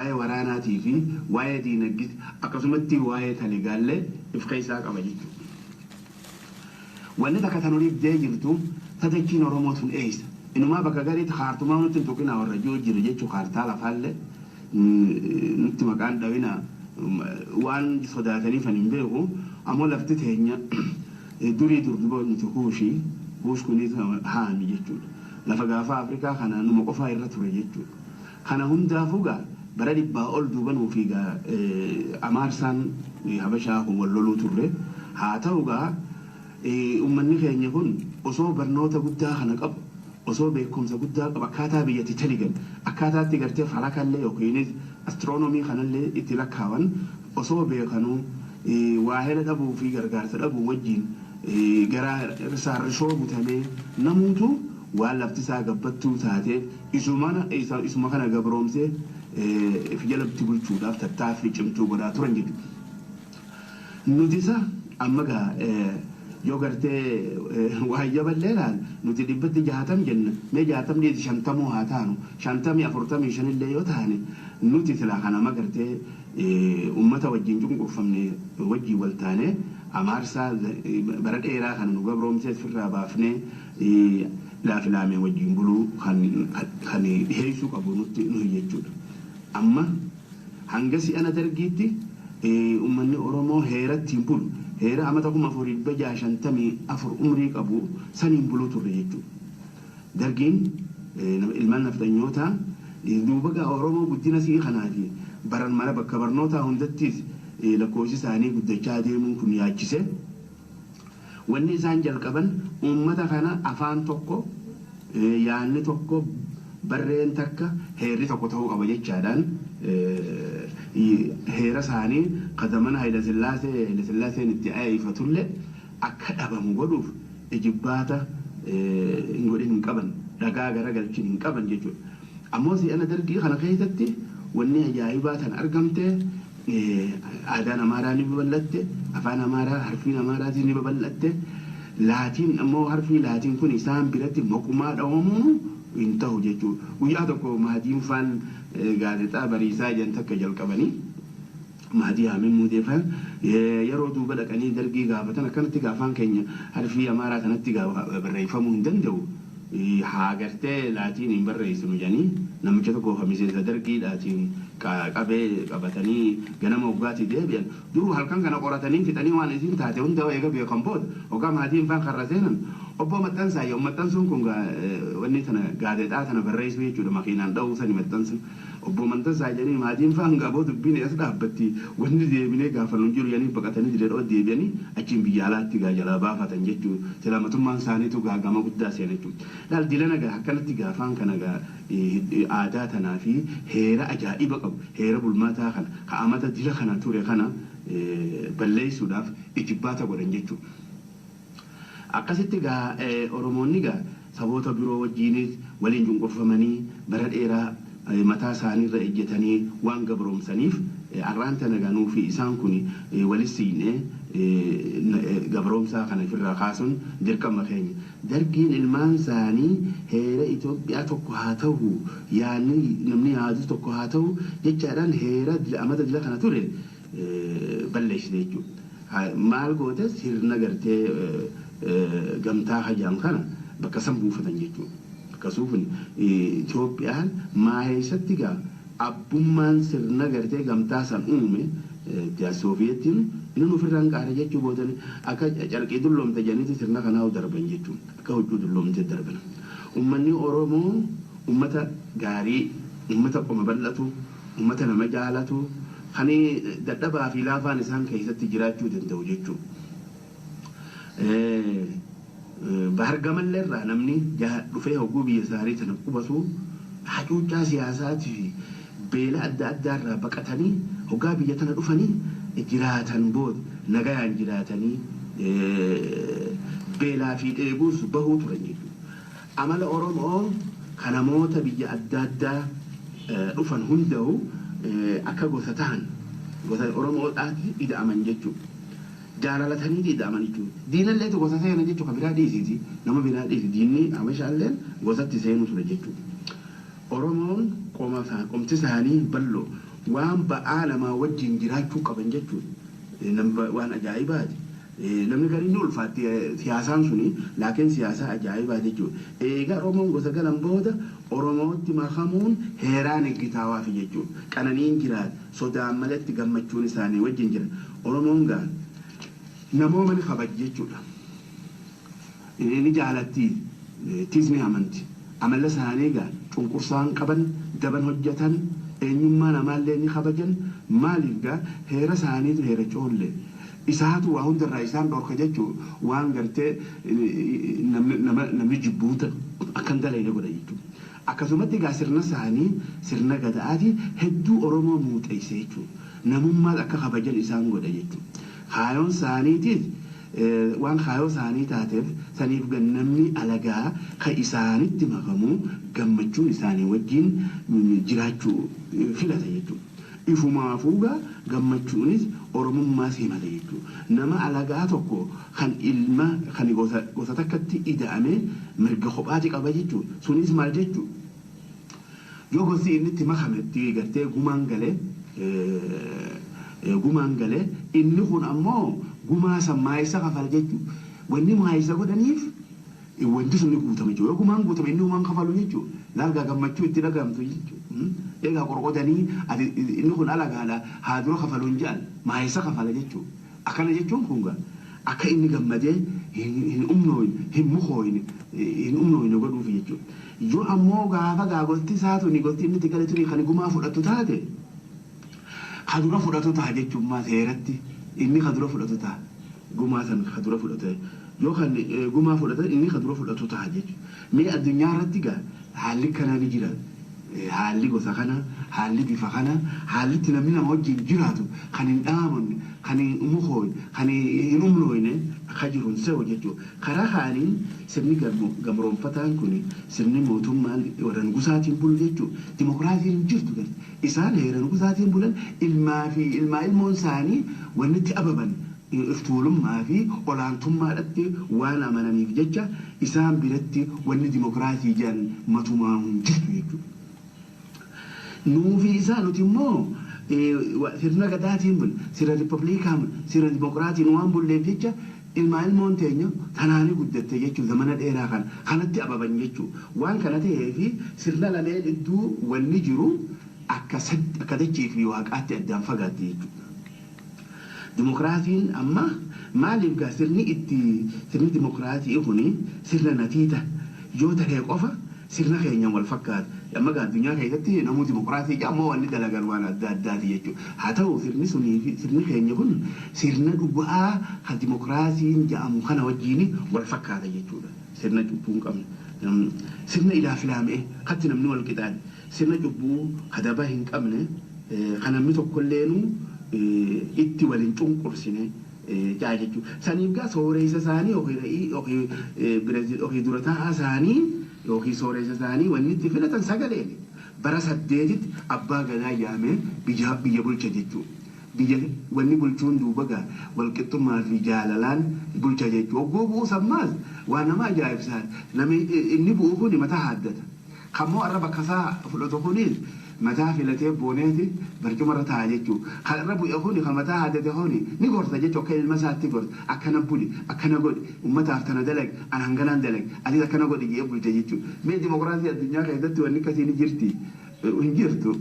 Waa'ee waraanaatii fi waa'ee diinagdee akkasumatti waa'ee taligaallee if keessaa qaba jechuudha. Wanni takka tan oliif dee jirtu tadachiin Oromoo tun eessa? Inumaa bakka gariitti kaartumaa nutti hin tuqinaa warra jiru jira jechuu kaartaa lafaallee nutti maqaan dhawina waan sodaataniif hin beeku ammoo lafti teenya durii durduba nuti kuushii kuush kunis haami jechuudha. Lafa gaafa Afrikaa kana numa qofaa irra ture jechuudha. Kana hundaafuu gaa bara dhibbaa ol duuba nuufi gaa amaarsaan habashaa kun wal loluu turre haa ta'u gaa uummanni keenya kun osoo barnoota guddaa kana qabu osoo beekumsa guddaa qabu akkaataa biyyatti taligan akkaataatti gartee falakallee yookiinis astiroonoomii kanallee itti lakkaawan osoo beekanuu waahela dhabuu fi gargaarsa dhabuu wajjin gara saarrishoo butamee namuutu waan lafti isaa gabbattuu taateef isuma kana gabroomsee fi jalatti bulchuudhaaf tattaaffii cimtuu godhaa turan jechuudha. Nuti isa amma gaa yoo gartee waayya ballee laal nuti 160 jenna mee 60 50 haa taanu 50 45 illee yoo taane nuti silaa kanama gartee ummata wajjin cunqurfamne wajjin wal taane amaarsaa bara dheeraa kana nu gabroomsee ofirraa baafnee laafilaamee wajjin buluu kan dhiheessuu qabu nutti nuyi jechuudha. Amma hanga si'ana dargiitti uummanni Oromoo heeratti hin bulu. Heera amata 4654 umrii qabu saniin buluu turre jechuudha. Dargiin ilmaan nafxanyootaa duuba gaa Oromoo guddina sii kanaa fi baran mana bakka barnootaa hundattis lakkoofsi isaanii guddachaa deemuun kun yaachise. Wanni isaan jalqaban uummata kana afaan tokko yaanni tokko barreen takka heerri tokko ta'uu qaba jechaadhaan heera isaanii ka zamana Hayila Sillaaseen itti ayeeffatullee akka dhabamu godhuuf ijibbaata hin godhin hin qaban dhagaa garagalchin hin qaban jechuudha. Ammoo si'ana dargii kana keessatti wanni ajaa'ibaa tan argamte aadaan Amaaraa ni babal'atte, afaan Amaaraa harfiin Amaaraatiin ni babal'atte, laatiin ammoo harfii laatiin kun isaan biratti moqumaa dhawamuun hin ta'u jechuudha. Guyyaa tokko Mahadiin faan gaazexaa Bariisaa jedhan takka jalqabanii Mahadii Haamin Muudeefaan yeroo duuba dhaqanii dargii gaafatan akkanatti afaan keenya harfii Amaaraa kanatti barreeffamuu hin danda'u. Haa gartee laatiin hin barreessinu jedhanii namicha tokko miseensa dargiidhaatiin qabee qabatanii ganama hoggaatii deebi'an duruu halkan kana qoratanii fixanii waan isin taate hunda eega beekan booda hoggaa Mahadiin faan karra seenan obbo maxxansaa yoo maxxansuun kun wanni tana gaazexaa tana barreessuu jechuudha makiinaan dha'uu sani maxxansu obbo maxxansaa jedhanii Mahadiin faan gaboo dubbiin as dhaabbatti wanni deebinee gaafannu hin jiru jedhanii baqatanii diree deebi'anii achiin biyya alaatti gaa jalaa baafatan jechuudha silamatummaan isaaniitu gaagama guddaa seena jechuudha. Laal dilana gaa akkanatti gaafaan kana gaa aadaa tanaa fi heera ajaa'iba qabu heera bulmaataa kana ka amata dila kana ture kana balleessuudhaaf ijibbaata godhan jechuudha. Akkasitti gaa Oromoonni gaa saboota biroo wajjiinis waliin cunqurfamanii bara dheeraa mataa isaaniirra ejjetanii waan gabroomsaniif har'aan tana ganuu fi isaan kun walis siinee gabroomsaa kana ofirraa kaasuun dirqama keenya. Dargiin ilmaan isaanii heera Itoophiyaa tokko haa ta'u yaadni namni yaadu tokko haa ta'u jechaadhaan heera amata dila kana ture balleessite jechuudha. Maal goote sirna gartee gamtaa hajaan kana bakka san buufatan jechuudha. Akkasumas Itoophiyaan maa eessatti gaa abbummaan sirna gartee gamtaa san uume Sooviyetiin inni ofirraan qaare jechuu boodan akka carqii dulloomte jedhaniiti sirna kanaa darban jechuudha. Akka huccuu dulloomte darban. Uummanni Oromoo uummata gaarii, uummata qoma bal'atu, uummata nama jaalatu, kan dadhabaa fi laafaan isaan keessatti jiraachuu danda'u jechuudha. Bahar gamallee irraa namni dhufee hogguu biyya isaanii tana qubatu hacuuccaa siyaasaatii fi beela adda addaa irraa baqatanii hoggaa biyya tana dhufanii jiraatan booda nagayaan jiraatanii beelaa fi dheebuus bahuu turan jechuudha. Amala Oromoo kan namoota biyya adda addaa dhufan hunda'u akka gosa ta'an gosa Oromoodhaatti ida'aman jechuudha. Jaalalatanii ida'aman jechuudha. Diinalleetu gosa seena jechuudha kan biraa dhiisiti nama biraa dhiisi diinni Habashaalleen gosatti seenuu ture jechuudha. Oromoon qomti isaanii bal'oo. Waan ba'aa namaa wajjin jiraachuu qaban jechuudha. Waan ajaa'ibaati. Namni gariin ni ulfaatti siyaasaan suni, laakiin siyaasaa ajaa'ibaa jechuudha. Egaa Oromoon gosa galan booda Oromootti makamuun heeraan eeggitaawaafi jechuudha. Qananiin jiraata. Sodaan malatti gammachuun isaanii wajjin jira. Oromoon gaa namooma ni kabaji jechuudha. Ni jaalatti, tiis ni amanti. Amala isaanii gaa cunqursaan qaban, daban hojjetan, eenyummaa namaallee ni kabajan. Maaliif gaa heera isaaniitu heera coollee. Isaatu waa hundarraa isaan dhorka jechuun waan gartee namni jibbuuta akkan dalayne godha jechuudha. Akkasumatti egaa sirna isaanii sirna gadaati hedduu Oromoo muuxeesse jechuudha. Namummaas akka kabajan isaan godha jechuudha. Kaayoon isaaniitiis waan kaayoo isaanii taateef saniif namni alagaa kan isaanitti makamu gammachuun isaanii wajjin jiraachuu filata jechuudha. Ifumaafuu gaa gammachuunis Oromummaas himata jechuudha. Nama alagaa tokko kan ilma kan gosa takkatti ida'ame mirga kophaati qaba jechuudha. Sunis maal jechuudha? Yoo gosti inni itti makametti gartee gumaan galee inni kun ammoo gumaa san maayisa kafala jechuudha. Wanni maayisa godhaniif wanti sun ni guutama jechuudha. Yoo gumaan guutame inni gumaan kafalu jechuudha. Laalgaa gammachuu itti dhagahamtu jechuudha. Egaa qorqotanii inni kun alagaadha haa dura kafaluun jedhan maayisa kafala jechuudha. Akkana jechuun kun gaa akka inni gammadee hin umnooyne, hin mukooyne, hin umnooyne godhuuf jechuudha. Yoo ammoo gaafa gaa gosti isaa tuni gosti inni itti gale tuni kan gumaa fudhatu taate kadura fudhatu ta'a jechuun maa seeratti inni kadura fudhatu ta'a. Gumaa san kadura fudhatu yoo kan gumaa fudhatan inni kadura fudhatu ta'a jechuudha. Mee addunyaa irratti gaa haalli kanaa ni jira. Haalli gosa kana, haalli bifa kana, haalli itti namni nama wajjin jiraatu kan hin dhaamanne, kan hin mukooyne, kan hin umnooyne akka jiru hin se'u jechuudha. Karaa haaliin sirni gamroonfataan kun sirni mootummaan warra nugusaatiin bulu jechuudha. Dimokiraasiin hin jirtu garte. Isaan heera nugusaatiin bulan ilmaa fi ilmaa ilmoon isaanii wanni itti ababan iftuulummaa fi olaantummaadhaatti waan amananiif jecha isaan biratti wanni dimokiraasii jedhan matumaa hin jirtu jechuudha. Nuufi isaa nuti immoo sirna gadaatiin bul, sirna riippabliikaa bul, sirna dimokiraatiin waan bulleef jecha ilmaa ilmoon teenya tanaanii guddatte jechuudha. Zamana dheeraa kana kanatti ababan jechuudha. Waan kana ta'eefi sirna lameen iddoo wanni jiru akka dachii fi waaqaatti addaan fagaatti jechuudha. Dimokiraasiin amma maaliif gaa sirni itti sirni dimokiraasii kuni sirna natiita yoo ta'e qofa sirna keenyaan wal fakkaata. Amma gaa addunyaa keessatti namuu dimokiraasii ammoo wanni dalagan waan adda addaati jechuudha. Haa ta'u sirni sunii fi sirni keenya kun sirna dhugaa kan dimokiraasiin jedhamu kana wajjin wal fakkaata jechuudha. Sirna cubbuu hin qabne. Sirna ilaa filaamee katti namni wal qixaate. Sirna cubbuu kadaba hin qabne kan namni tokkolleenu itti waliin cunqursine jaa jechuudha. Saniif gaa sooreessa isaanii yookiin dura taa'aa isaanii yookiin sooreessa isaanii wanni itti filatan sagaleen bara 8tti abbaa gadaa yaamee biyya bulcha jechuudha. Biyya wanni bulchuun duuba gaa walqixxummaa fi jaalalaan bulcha jechuudha. Ogguu bu'uu sammaas waan nama ajaa'ibsaati. Namni inni bu'u kun mataa haaddata. Kammoo arra bakka isaa fudhatu kunis mataa filatee booneeti barcuma irra taa'a jechuudha. Kan irra bu'e kuni kan mataa haaddate kuni ni gorsa jechuudha. Akka ilma isaatti gorsa. Akkana buli, akkana godhi, uummataaf tana dalagi, an hanganaan dalagi, atis akkana godhi jedhee bulcha jechuudha. Mee dimokiraasii addunyaa keessatti wanni akkasii ni jirti. Hin jirtu.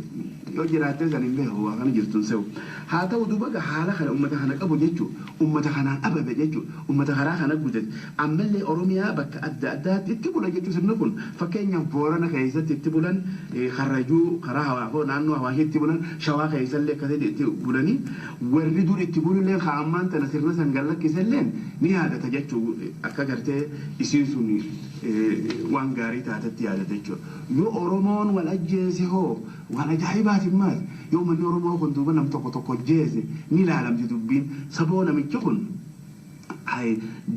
Yoo jiraatte san hin beeku waa kana jirtu hin se'u. Haa ta'u duuba haala kana uummata kana qabu jechuudha. Uummata kanaan ababe jechuudha. Uummata karaa kana guddate. Ammallee Oromiyaa bakka adda addaatti itti bula jechuudha sirni kun. Fakkeenyaaf Boorana keessatti itti bulan, Karrayyuu karaa hawaasoo naannoo hawaashii itti bulan, Shawaa keessallee akkasitti itti bulanii warri dur itti bulullee ammaan tana sirna san gallakkisallee ni yaadata jechuudha. Akka gartee isiin sun waan gaarii taatetti yaadata jechuudha. Yoo Oromoon wal ajjeese hoo waan ajaa'ibaati maal yoo manni Oromoo kun duuba nam tokko tokko ajjeese ni ilaalamti dubbiin saboo namichi kun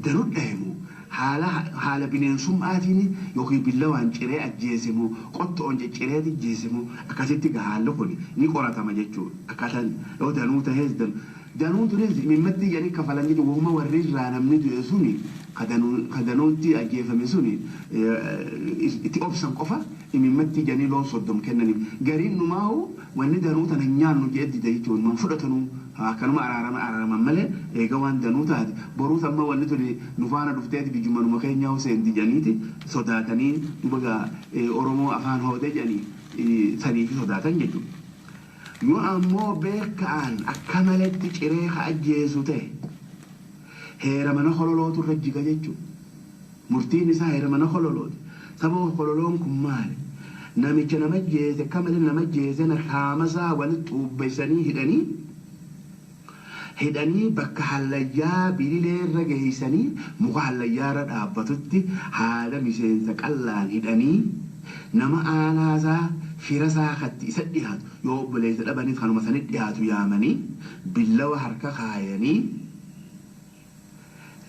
danuu dhahimu haala bineensummaatiin yookiin billawaan ciree ajjeesimu qottoon cicciree ajjeesimu akkasitti haalli kun ni qoratama jechuudha. Akkaataan yoo danuu tahees danuun tunis mimmatti jedhanii kafalan jechuudha. Wahuma warri irraa namni du'e suni ka danuutti ajjeefame suni itti obsan qofa Imimmatti janii loon 30 kennaniif. Gariin numaahu wanni danuu tana hin nyaannu jee dida jechuun man fudhatanuu akkanuma araarama araaraman malee eega waan danuu taate boruus amma wanni tuni nu faana dhufteeti biyyuma numa keenyaa seenti jedhaniiti sodaatanii duba gaa Oromoo afaan hoode jedhanii saniifi sodaatan jechuudha. Yoo ammoo beekaan akka maletti ciree ka ajjeesu ta'e heera mana hololootu irra jiga jechuudha. Murtiin isaa heera mana hololooti. Sababa hololoon kun maali? Namicha nama jeese akka malee nama jeese na qaama isaa walitti xuubbeessanii hidhanii bakka hallayyaa bililee irra geessanii muka hallayyaa irra dhaabbatutti haala miseensa qallaan hidhanii nama aanaasaa fira isaa katti isa dhiyaatu yoo obboleessa dhabanis kanuma sanit dhiyaatu yaamanii billawa harka kaayanii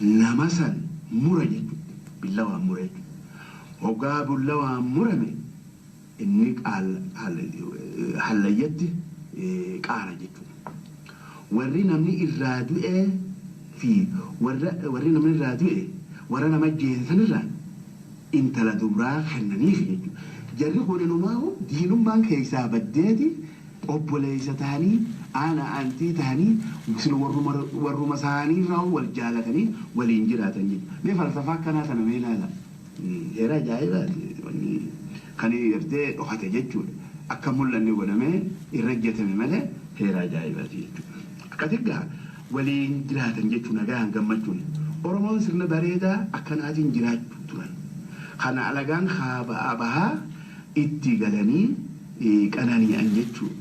nama san mura jechuudha. Billawaan mura jechuudha. Hoggaa billawaan murame inni hallayyatti qaara jechuudha. Warri namni irraa du'ee fi warri namni irraa du'e warra nama jeesan irraa intala dubraa kennaniif jechuudha. Jarri kun inumaa diinummaan keessaa baddeeti obboleessa ta'anii aana aantii ta'anii warruma isaanii irraa wal jaalatanii waliin jiraatan jechuudha. Mee falsafaa akkanaa sana mee ilaala. Heera ajaa'ibaati kan gartee dhokate jechuudha. Akka mul'anne godhamee irra hojjetame malee heera ajaa'ibaati jechuudha. Akkasitti gaa waliin jiraatan jechuun nagaan gammachuun. Oromoon sirna bareedaa akkanaatiin jiraachuu turan. Kana alagaan bahaa itti galanii qanani'an jechuudha.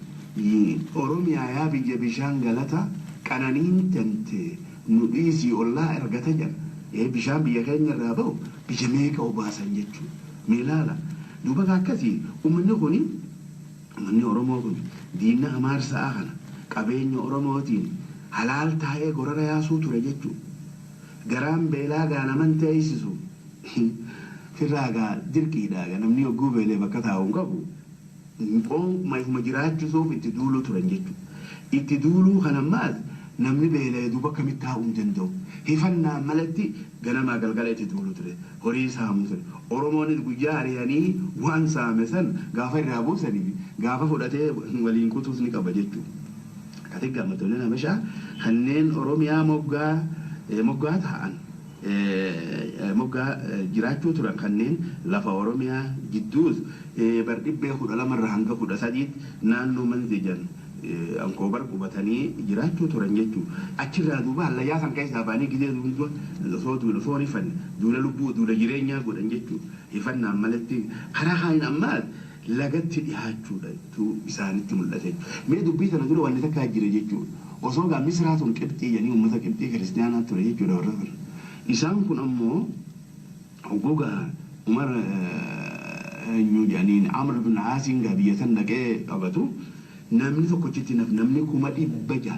Oromiyaa yaa biyya bishaan galata qananiin tante nu dhiisii ollaa ergata jedha. Bishaan biyya keenya irraa bahu biyya meeqa obaasan jechuudha. Mee ilaala. Duuba akkasii uummanni kuni uummanni Oromoo kun diina amaarsaa kana qabeenya Oromootiin halaal taa'ee gorora yaasuu ture jechuudha. Garaan beelaa gaa naman teessisu firraa gaa dirqiidha gaa namni hogguu beelee bakka taa'u hin qabu. Qooma jiraachisuuf itti duuluu turan jechuudha. Itti duuluu kana ammaas namni beelee duuba akkamitti taa'uu hin danda'u. Hifannaan malatti ganamaa galgala itti duuluu ture. Horii saamuu ture. Oromoonis guyyaa ari'anii waan saame san gaafa irraa buusanii gaafa fudhatee waliin kutuus ni qaba jechuudha. Akkasitti gammaddoonni Habashaa kanneen Oromiyaa moggaa ta'an moggaa jiraachuu turan kanneen lafa Oromiyaa jidduus bar dhibbee 12 irraa hanga 13tti naannoo Manzejan Ankoobar qubatanii jiraachuu turan jechuudha. Achirraa duuba hallayyaa san keessaa ba'anii gizee duuba osoo duula osoo hin hifanne duula lubbuu duula jireenyaa godhan jechuudha. Hifannaan malatti karaa kaaniin ammaas lagatti dhihaachuudha isaanitti mul'ate jechuudha. Mee dubbii sana dura wanni takka jira jechuudha. Osoo gaa Misraa tun Qibxii jedhanii uummata Qibxii kiristiyaanaa ture jechuudha warra ture. Isaan kun ammoo gogaa Umar eenyu jedhaniin Amr bin Aasiin gaa biyya san dhaqee qabatu namni tokkochitti naf namni 600,000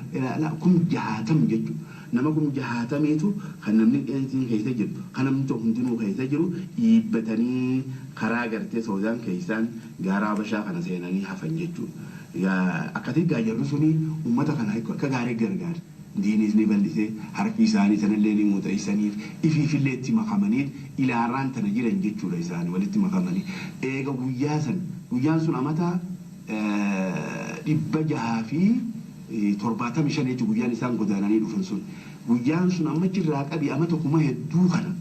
60,000 jechuudha. Nama 60,000tu kan namni qeensiin keessa jiru kan namni tokko hundinuu keessa jiru dhiibbatanii karaa gartee Soodaan keessaan gaara Habashaa kana seenanii hafan jechuudha. Akkasitti gaa jarri suni uummata kana akka gaarii gargaara. Diinis ni bal'isee harki isaanii sanallee ni muuxeessaniif ifiifillee itti makamanii ilaarraan tana jiran jechuudha isaanii walitti makamanii. Eega guyyaa san guyyaan sun amata 675 jechuudha guyyaan isaan godaananii dhufan sun. Guyyaan sun amma achirraa qabi amata kuma hedduu kana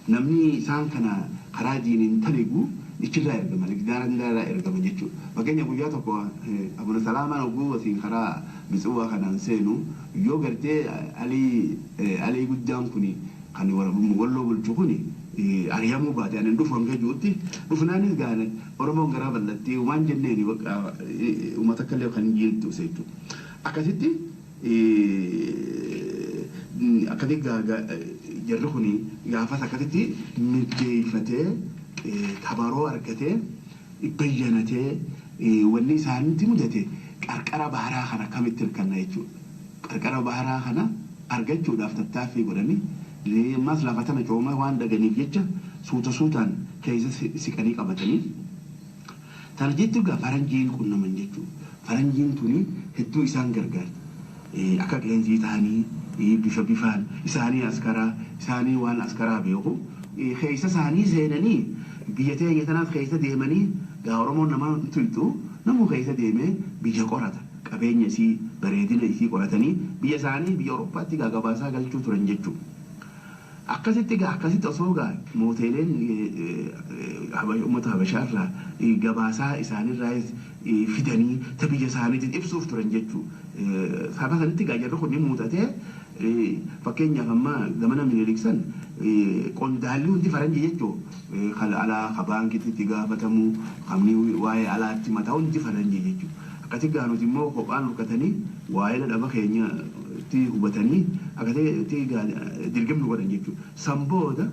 namni isaan kana karaa diiniin taligu ichirraa ergama gaara ergama jechuudha. Fakkeenya guyyaa tokko Abuna Salaamaan hogguu asiin karaa Mitsuwaa kanaan seenu yoo gartee alii guddaan kuni kan Walloo bulchu kuni ari'amuu baate ani dhufu hanga jirutti dhufnaanis gaane Oromoon garaa bal'attee waan jenneeni uummata akka illee kan jiiltu jechuudha. Akkasitti akkasitti jarri kuni gaafas akkasitti mijjeeffatee tabaroo argatee bayyanatee wanni isaanitti mudate qarqara baharaa kana akkamitti hirkanna jechuudha. Qarqara baharaa kana argachuudhaaf tattaaffii godhanii ammas lafa tana cooma waan dhaganiif jecha suuta suutaan keessa siqanii qabatanii. Tana jettu egaa faranjiin qunnaman jechuudha. Faranjiin tuni hedduu isaan gargaarti. Akka qeensii ta'anii bifa bifaan isaanii askaraa isaanii waan askaraa beeku keessa isaanii seenanii biyya teenya tanaaf keessa deemanii Gaa Oromoon nama tuyxu namuu keessa deemee biyya qorata. Qabeenya isii bareedina isii qoratanii biyya isaanii biyya Awurooppaatti gaa gabaasaa galchuu turan jechuudha. Akkasitti gaa akkasitti osoo gaa mooteeleen uummata Habashaarraa gabaasaa isaanirraa fidanii ta biyya isaaniitiin ibsuuf turan jechuudha. Saba sanitti gaa jarri kun ni muuxatee fakkeenyaaf amma zamana Minilik san qondaalli hundi faranjii jechuudha. Kan alaa ka baankitti itti gaafatamu kamni waa'ee alaatti mataa hundi faranjii jechuudha. Akkasi gaa nuti immoo kophaan rukkatanii waa'ee dhaba keenya itti hubatanii akkasitti dirqamni godhan jechuudha. San booda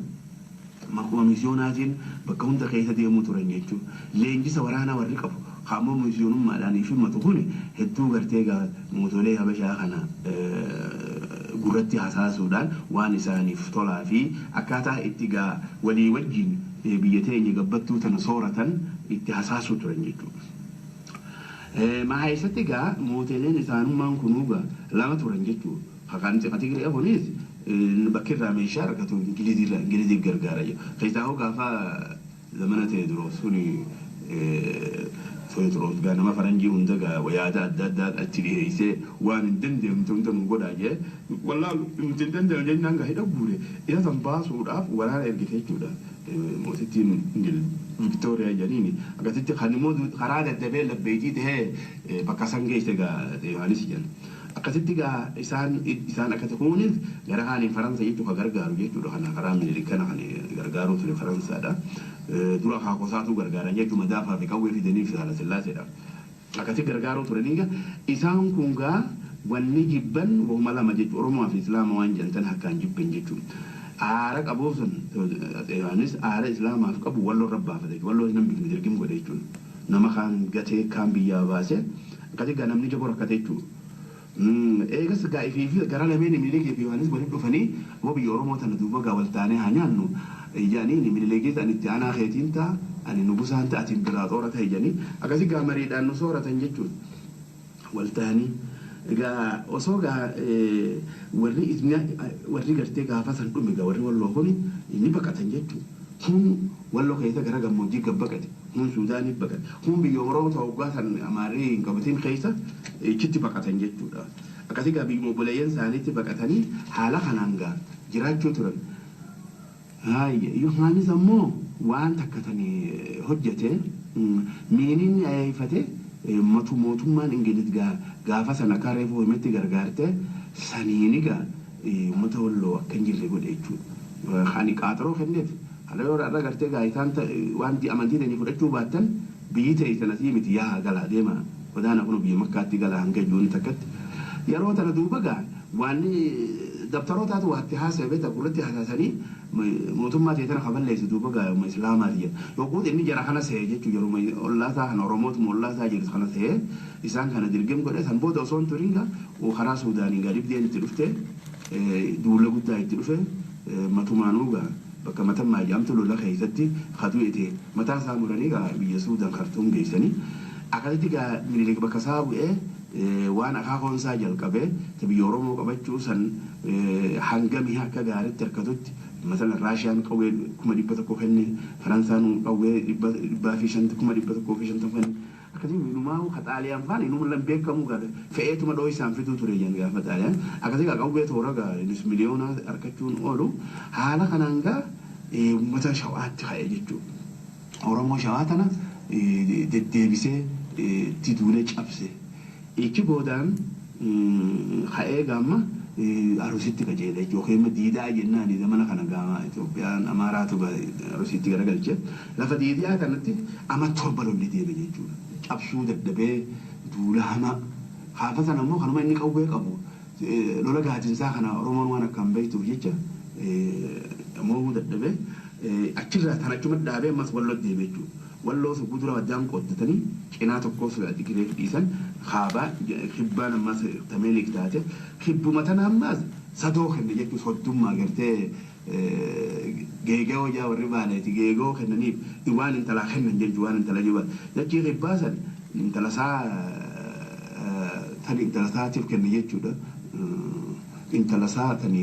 maquma misiyoonaatiin bakka hunda keessa deemuu turan jechuudha. Leenjisa waraanaa warri qabu kaammoo misiyoonummaadhaan fi matu kun hedduu gartee gaa mootolee Habashaa kana gurratti hasaasuudhaan waan isaaniif tolaa fi akkaataa itti gaa walii wajjin biyya teenya gabbattuu tana sooratan itti hasaasuu turan jechuudha. Mahaysatti gaa mootoleen isaanummaan kunuu gaa lama turan jechuudha. Kan Tigree kunis bakki irraa meeshaa argatu Ingiliziif gargaara jechuudha. Keessaa hoo gaafa zamana Teediroos suni Teediroos gaa nama faranjii hunda gaa yaada adda addaa achi dhiyeessee waan hin dandeenye hunda nu godhaa jee wallaa nuti hin dandeenye jennaan gaa hidha guure isa san baasuudhaaf waraana ergite jechuudha. Mootittiin Viktooriyaa jedhaniini akkasitti kan immoo karaa daddabee labbeetii tahee bakka san geesse gaa Yohaanis jedhan. Akkasitti gaa isaan akkasi kunis gara kaaniin Faransa jechuu ka gargaaru jechuudha. Kana karaa Minilik kana kan gargaaruu ture Faransaadha. Dura akaakosaatu gargaaran jechuudha madaafaa fi qawwee fidanii fi Haala Sillaaseedha. Akkasi gargaaruu turanii gaa isaan kun gaa wanni jibban wahuma lama jechuudha. Oromoo fi Islaama waan jedhan akkaan jibban jechuudha. Aara qabuuf sun Yohaanis aara Islaamaaf qabu walloo irra baafate jechuudha. Walloo nama bifni dirqim godhe jechuudha. Nama kaan gatee kaan biyyaa baasee akkasi gaa namni jaboo rakkate jechuudha. Eegas gaa ifii fi gara lameen Minilikii fi Yohaanis walitti dhufanii boo biyya Oromoo tana duuba gaa wal taanee haa nyaannu jedhanii Minilikis ani itti aanaa keetiin ta'a ani nugusaan ta'a atiin biraa soorata jedhanii akkasi gaa mariidhaan nu sooratan jechuudha. Wal ta'anii egaa osoo gaa warri gartee gaafa san dhume gaa warri walloo kun inni baqatan jechuudha. Kun walloo keessa gara gammoojjii gad baqate, kun Suudaaniif baqate, kun biyya Oromoo ta'uu waggaa san Amaarri hin qabatin keessa ichitti baqatan jechuudha. Akkasii gaa biyya obboleeyyan isaaniitti baqatanii haala kanaan gaa jiraachuu turan. Yohaanis ammoo waan takka tani hojjete miiniin ayeeffate mootummaan Ingiliz gaafa sana akka reefu himetti gargaarte saniini gaa uummata walloo akka hin jirre godhe jechuudha. Ani qaaxaroo kenneef haala yoo irra gartee gaa isaan waan amantii ta'anii fudhachuu baattan biyyi ta'e sana sii miti yaa galaa deema godaana kun biyya Makkaatti galaa hanga ijoonni takkatti. Yeroo tana duuba gaa waan dabtarootaatu waatti haasa'e beektaa gurratti hasaasanii mootummaa ta'e tana kaballeessu duuba gaa yooma Islaamaati jedha. Yogguu inni jara kana se'e jechuun yeroo ollaasaa kana Oromootuma ollaasaa jiru kana se'e isaan kana dirgem godhe san booda osoo hin turin gaa karaa Suudaaniin gaa dhibdeen itti dhufte duula guddaa itti dhufe matumaanuu gaa bakka matammaa jedhamtu lola keessatti kadu'ete mataa isaa muranii gaa biyya Suudaan Khartuum geessanii akkasitti gaa Minilik bakka isaa bu'ee waan akaakoon isaa jalqabee biyya Oromoo qabachuu san hangamii akka gaariitti harkatutti masalan Raashiyaan qawwee 100,000 kenne, Faransaan qawwee 150,000 kenne. Akkasii inumaa ka Xaaliyaan faan inuma lan beekamu gaa fe'eetuma dhoo isaan fiduu ture jan gaafa Xaaliyaan. Akkasii gaa qawwee toora gaa innis miliyoona harkachuun oolu haala kanaan gaa uummata Shawaatti ka'e jechuudha. Oromoo Shawaa tana deddeebisee itti duulee cabse. Ichi boodaan ka'ee gaamma Arusitti qajeele jechuudha. Yookiin diidaa jennaan zamana kana gaama Itoophiyaan Amaaraatu Arusitti garagalche. Lafa diidaa kanatti ama 7 lolli deeme jechuudha. Cabsuu dadhabee duula hamaa. Gaafa sana immoo kanuma inni qawwee qabu lola gaadinsaa kana Oromoon waan akkaan beektuuf jecha mo'uu dadhabee achirraa tan achuma dhaabee ammas walloo deeme jechuudha. Walloo sun gudura waddaan qooddatanii cinaa tokkos Tigireef dhiisan kaabaa kibbaan ammas Tameeliik taate kibbuma tana ammas sadoo kenne jechuun soddummaa gartee geegoo jaa warri baaleeti geegoo kennaniif waan intalaa kennan jechuun waan intala jiban jechii kibbaa san intala isaa tani intala isaatiif kenne jechuudha. Intala isaa tani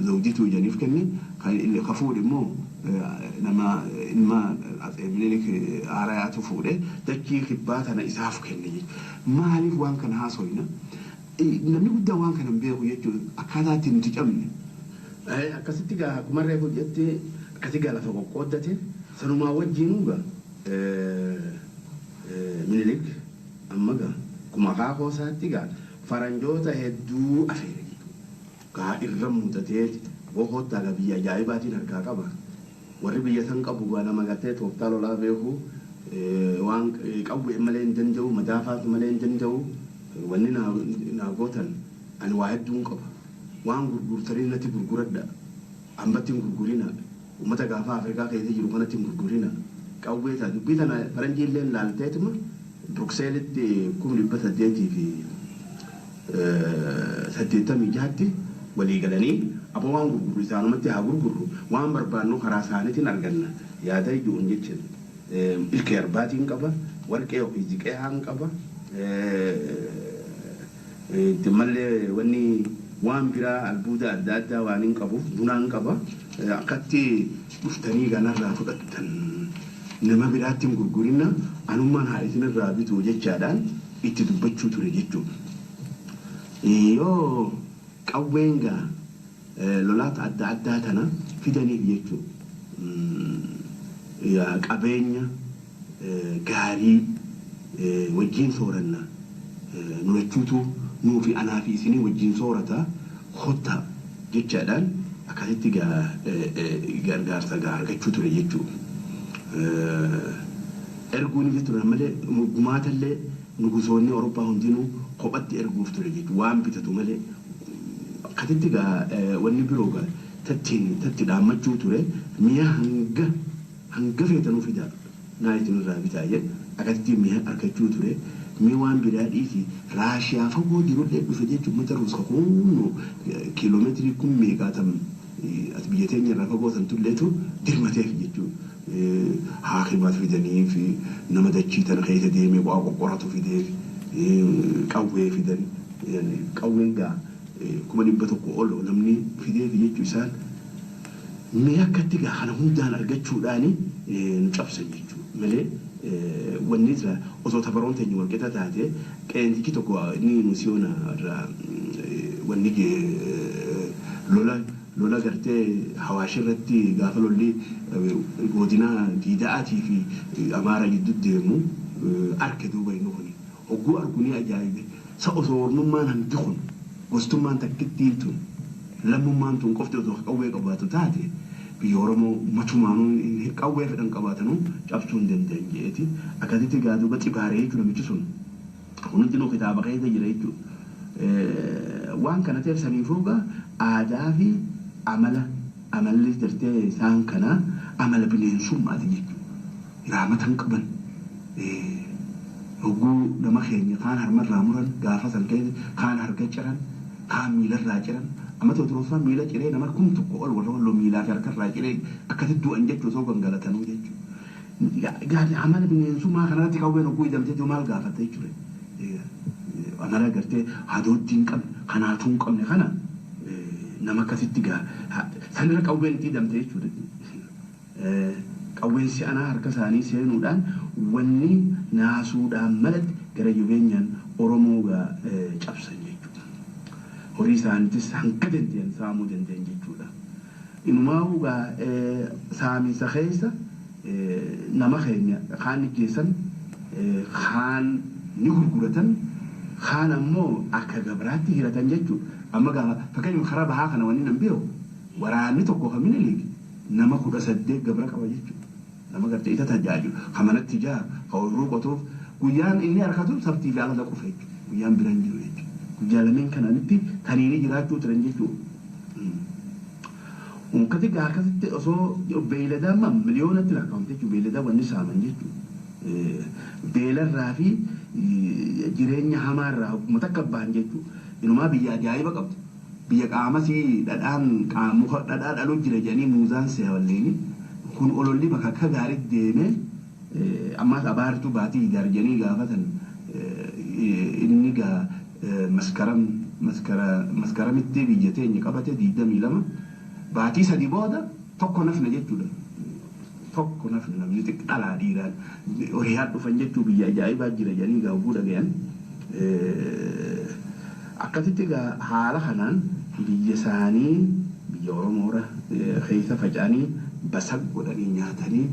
zawjituu jedhaniif kenne ka fuudhe immoo Nama ilma Minilik haarayaatu fuudhe dachii kibbaa tana isaaf kenne jechuudha. Maaliif waan kana haasoyna? Namni guddaan waan kana hin beeku jechuudha. Akkaataa ittiin nuti cabne. Akkasitti gaa akkuma reefu jetti akkasi gaa lafa qoqqooddate sanumaa wajjinuu gaa Minilik amma gaa akkuma akaakoo isaatti gaa faranjoota hedduu afeere jechuudha. Gaa irra muuxatee boqottaa gaa biyya ajaa'ibaatiin harkaa qaba. Warri biyya san qabu gaa nama gartee tooftaa lolaa beeku waan qawwee malee hin danda'u madaafaatu malee hin danda'u wanni naa gootan ani waa hedduun qaba. Waan gurgurtanii natti gurguradha. Ambatti hin gurgurina. Uummata gaafa Afrikaa keessa jiru kanatti hin gurgurina. Qawwee ta'a dubbii tana faranjii illee laalteetuma Brukseelitti 1886tti walii galanii aboo waan gurgurru isaanumatti haa gurgurru waan barbaannu karaa isaaniitiin arganna yaada ijuun jechuun ilkee arbaatiin qaba warqee ofii ziqee haan qaba mallee wanni waan biraa albuuda adda addaa waan hin qabuuf bunaan qaba akkatti dhuftanii ganarraa fudhattan nama biraatti hin gurgurina anummaan haa isinirraa bitu jechaadhaan itti dubbachuu ture jechuudha. Yoo qawween gaa lolaata adda addaa tana fidaniif jechuudha. Qabeenya gaarii wajjin sooranna nu jechuutu nuu fi anaa fi isinii wajjin soorata kottaa jechaadhaan akkasitti gargaarsa gaa argachuu ture jechuudha. Erguun ture malee gumaatallee nugusoonni Awurooppaa hundinuu kophatti erguuf ture jechuudha waan bitatu malee akkasitti gaa wanni biroo gaa tattiin tatti dhaammachuu ture mi'a hanga hanga feetanuu fidaa naa isinirraa bitaa jedhu akkasitti mi'a argachuu ture. Mi waan biraa dhiisi Raashiyaa fagoo jirullee dhufe jechuun uummata Ruus kakuunu kiiloomeetirii kun meeqaatam as biyya teenya irraa fagoo san tulleetu dirmateef jechuudha. Haakimaat fidaniif nama dachii tana keessa deemee waa qoqqoratu fideef qawwee fidan qawween gaa 100,000 ol namni fideef jechuu isaan mee akkatti gaa kana hundaan argachuudhaani nu cabsan jechuudha malee wanni irraa osoo tabaroon teenya walqixa taate qeensichi tokko inni musiyoona irraa wanni lola lola gartee Hawaash irratti gaafa lolli godina Diida'aatii fi Amaara gidduu deemu arke duuba inni kuni hogguu argu ni ajaa'ibe sa osoo ormummaan hangi kun gostummaan takkittiin tun lammummaan tun qofti osoo qawwee qabaatu taate biyya Oromoo matumaanuu qawwee fedhan qabaatanuu cabsuu hin danda'an jeeti akkasitti gaa duuba xibaaree jechuudha namichi sun hundinuu kitaaba keessa jira jechuudha. Waan kana ta'eef saniifuu gaa aadaa fi amala amalli gartee isaan kana amala bineensummaati jechuudha. Raamata hin qaban. Hogguu nama keenya kaan harmarraa muran gaafa san keessa kaan harka ciran kaan miilarraa ciran amma Tewoodiroos fa'aa miila ciree nama 1000 ol warra walloo miilaa fi harkarraa ciree akkasitti du'an jechuudha osoo gangalatanuu jechuudha. Gaafi amala bineensummaa kanarratti qawween hogguu hidhamtee jiru maal gaafatta jechuudha. Amala gartee hadooddii hin qabne kanaatuu hin qabne kana nama akkasitti gaa sanirra qawween itti hidhamte jechuudha. Qawween si'anaa harka isaanii seenuudhaan wanni naasuudhaan malatti gara jabeenyaan Oromoo gaa cabsan jechuudha. Horii isaaniitis hanga danda'an saamuu danda'an jechuudha. Inumaa'uu gaa saaminsa keessa nama keenya kaan ijjeessan kaan ni gurguratan kaan ammoo akka gabraatti hiratan jechuudha. Amma gaafa fakkeenyaaf karaa bahaa kana wanni nan beeku waraanni tokko kan Minilik nama 18 gabra qaba jechuudha. Nama gartee isa tajaajilu kan manatti ijaaru kan ooyiruu qotuuf guyyaan inni harkatu sabtii fi ala qofa jechuudha. Guyyaan biraan jiru jechuudha. Guyyaa lameen kananitti taniini jiraachuu turan jechuudha. Unkati gaa akkasitti osoo beeyladaa amma miliyoonatti lakkaa'amte jechuudha. Beeyladaa wanni saaman jechuudha. Beelarraa fi jireenya hamaarraa hogguma takka bahan jechuudha. Inumaa biyya ajaa'iba qabdu. Biyya qaamasii dhadhaan muka dhadhaa dhaluu jira jedhanii muuzaan seewalleeni. Kun ololli bakka akka gaariitti deemee ammaas abaartuu baatii ijaar jedhanii gaafatan inni gaa maskaramitti biyya teenya qabate 22 baatii 3 booda tokko nafna jechuudha. Tokko nafni namni xiqqalaa dhiiraan horiyaa dhufan jechuu biyya ajaa'ibaa jira jedhanii gaafuu dhagayan. Akkasitti egaa haala kanaan biyya isaanii biyya Oromoora keessa faca'anii basaq godhanii nyaatanii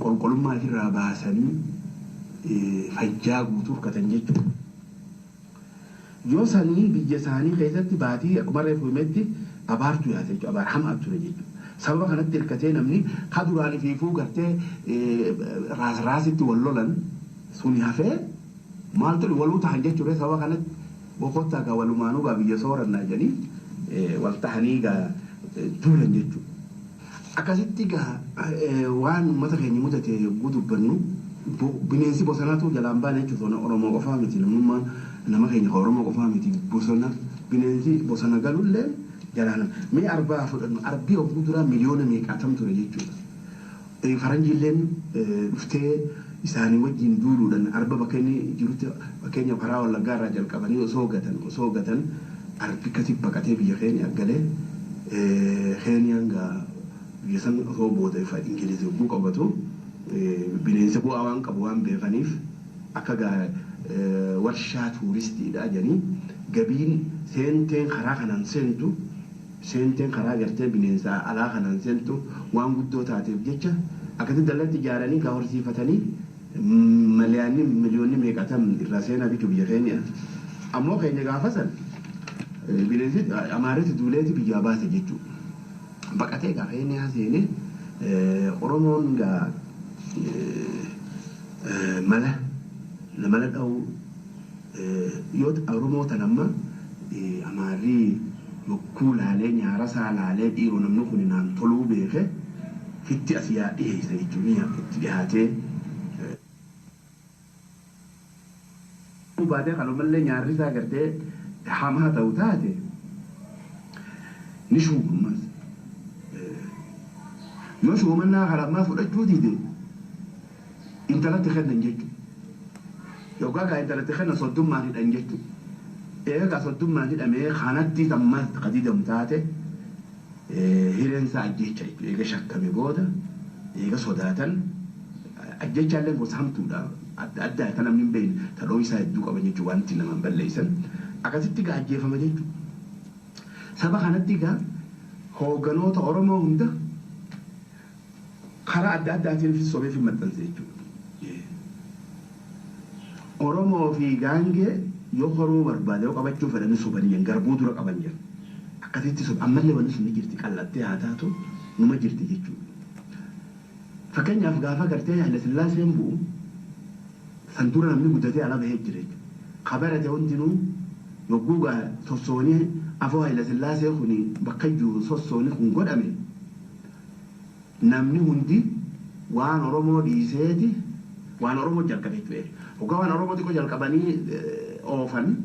qulqullummaa ofirraa baasanii fajjaa guutuu hirkatan jechuudha. Yoo saniin biyya isaanii keessatti baatii akkuma reefu himetti abaartu yaate jechuudha. Abaar hamaa ture jechuudha. Sababa kanatti hirkatee namni ka duraan ifiifuu gartee raas raasitti wal lolan suni hafee maaltu waluu tahan jechuudha. Sababa kanatti boqottaa gaa walumaanuu gaa biyya soorannaa jedhanii wal tahanii gaa duulan jechuudha. Akkasitti gaa waan uummata keenya mudate yogguu dubbannu bineensi bosonaatu jalaan baane jechuudha. Oromoo qofaa miti namummaan nama keenya Oromoo qofaa miti bosona bineensi bosona galullee jalaan mee arbaa fudhannu arbii yogguu duraa miliyoona meeqaatam ture jechuudha. Faranjiilleen dhuftee isaanii wajjin duuluudhaan arba bakka inni jirutti fakkeenya karaa Wallaggaa irraa jalqabanii osoo gatan arbi akkasii baqatee biyya keenya galee Keeniyaan gaa biyya san osoo booda ifa Ingilizi yogguu qabatu bineensa bu'aa waan qabu waan beekaniif akka gaa warshaa tuuristiidha jedhanii gabiin seenteen karaa kanaan seentu seenteen karaa gartee bineensa alaa kanaan seentu waan guddoo taateef jecha akkasitti dallatti ijaaranii gaa horsiifatanii miliyoonni miliyoonni meeqatam irraa seenaa bitu biyya keenya. Ammoo keenya gaafa san bineensi amaarratti duuleeti biyyaa baase jechuudha. Baqatee gaa Keeniyaa seenee Oromoon gaa mala mala dha'uu yoo Oromoo tan amma amaarri yokkuu laalee nyaara isaa laalee dhiiroo namni kun naan toluu beeke fitti as yaa dhiyeessa jechuun itti dhiyaatee. Baatee kanumallee nyaarri isaa gartee hamaa ta'u taate ni shuumammas. Yoo shuumannaa karammaa fudhachuu diide intalatti kennan jechuudha. Yookaan kaa intalatti kennan soddummaan hidhan jechuudha. Eegaa soddummaan hidhamee kanatti ammas qadiidamu taate hireen isaa ajjecha jechuudha. Eega shakkame booda eega sodaatan ajjechaallee gosa hamtuudha. Adda addaa kan namni hin beekne tadhoo isaa hedduu qaban jechuudha wanti nama balleessan. Akkasitti gaa ajjeefama jechuudha. Saba kanatti gaa hoogganoota Oromoo hunda karaa adda addaatiin sobee fi maxxanse jechuudha. Oromoo fi gaangee yoo horuu barbaade yoo qabachuu fedhanii sobanii garbuu dura qaban jedhu. Akkasitti soba ammallee wanni sun ni jirti qal'attee haa taatu numa jirti jechuudha. Fakkeenyaaf gaafa gartee Haile Sillaaseen bu'u san dura namni guddatee ala bahee jira jechuudha. Kabarate hundinuu yogguu gaa sossoonii afoo Haile Sillaasee kun bakka jiru sossoonii kun godhame namni hundi waan Oromoo dhiiseeti waan Oromoo jalqabe jechuudha. Hoggaa waan Oromoo xiqqoo jalqabanii oofan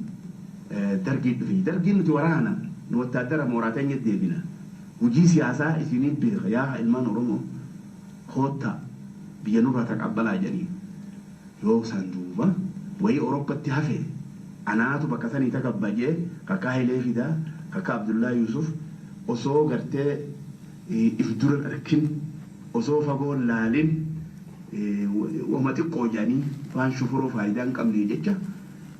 dargii dhufe. Dargiin nuti waraana nu wattaaddara mooraa teenya deebina. Hojii siyaasaa isinii beeka yaa ilmaan Oromoo koottaa biyya nurraa taqabbalaa jedhanii. Yoo san duuba wayii Awurooppatti hafe anaatu bakka sanii takabbajee kakkaa Hayilee Fidaa kakkaa Abdullaa Yuusuf osoo gartee if dura arkin osoo fagoo laalin wama xiqqoo jedhanii waan shufuroo faayidaa hin qabne jecha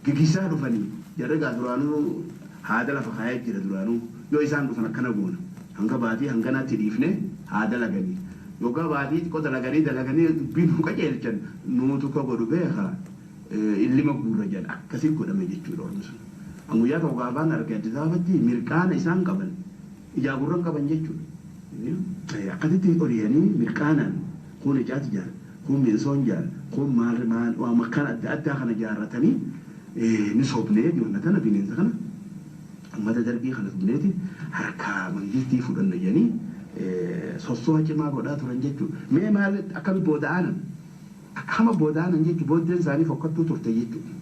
gigisaa dhufanii jarri gaa duraanuu haada lafa kaayee jira duraanuu yoo isaan dhufan akkana goona hanga baatii hanganaatti dhiifne haa dalaganii yookaan baatii xiqqoo dalaganii dalaganii dubbiin nu qajeelchan nuutu ka godhu beeka illima guurra jedhan akkasii godhame jechuudha ormi sun. Guyyaa tokko gaafaan arge Addis Ababatti mirqaana isaan qaban ijaa gurran qaban jechuudha. Akkasitti oliyanii mirqaanaan kun ijaati jaara kun mi'eessoon jaara kun maal maal waan makkaan adda addaa kana jaarratanii ni sobnee wanna tana bineensa kana uummata dargii kana sobneeti harkaa mangistii fudhanna jedhanii sossoo cimaa godhaa turan jechuudha. Mee maal akkami booda aanan akkama booda aanan jechuudha booddeen isaanii fokkattuu turte jechuudha.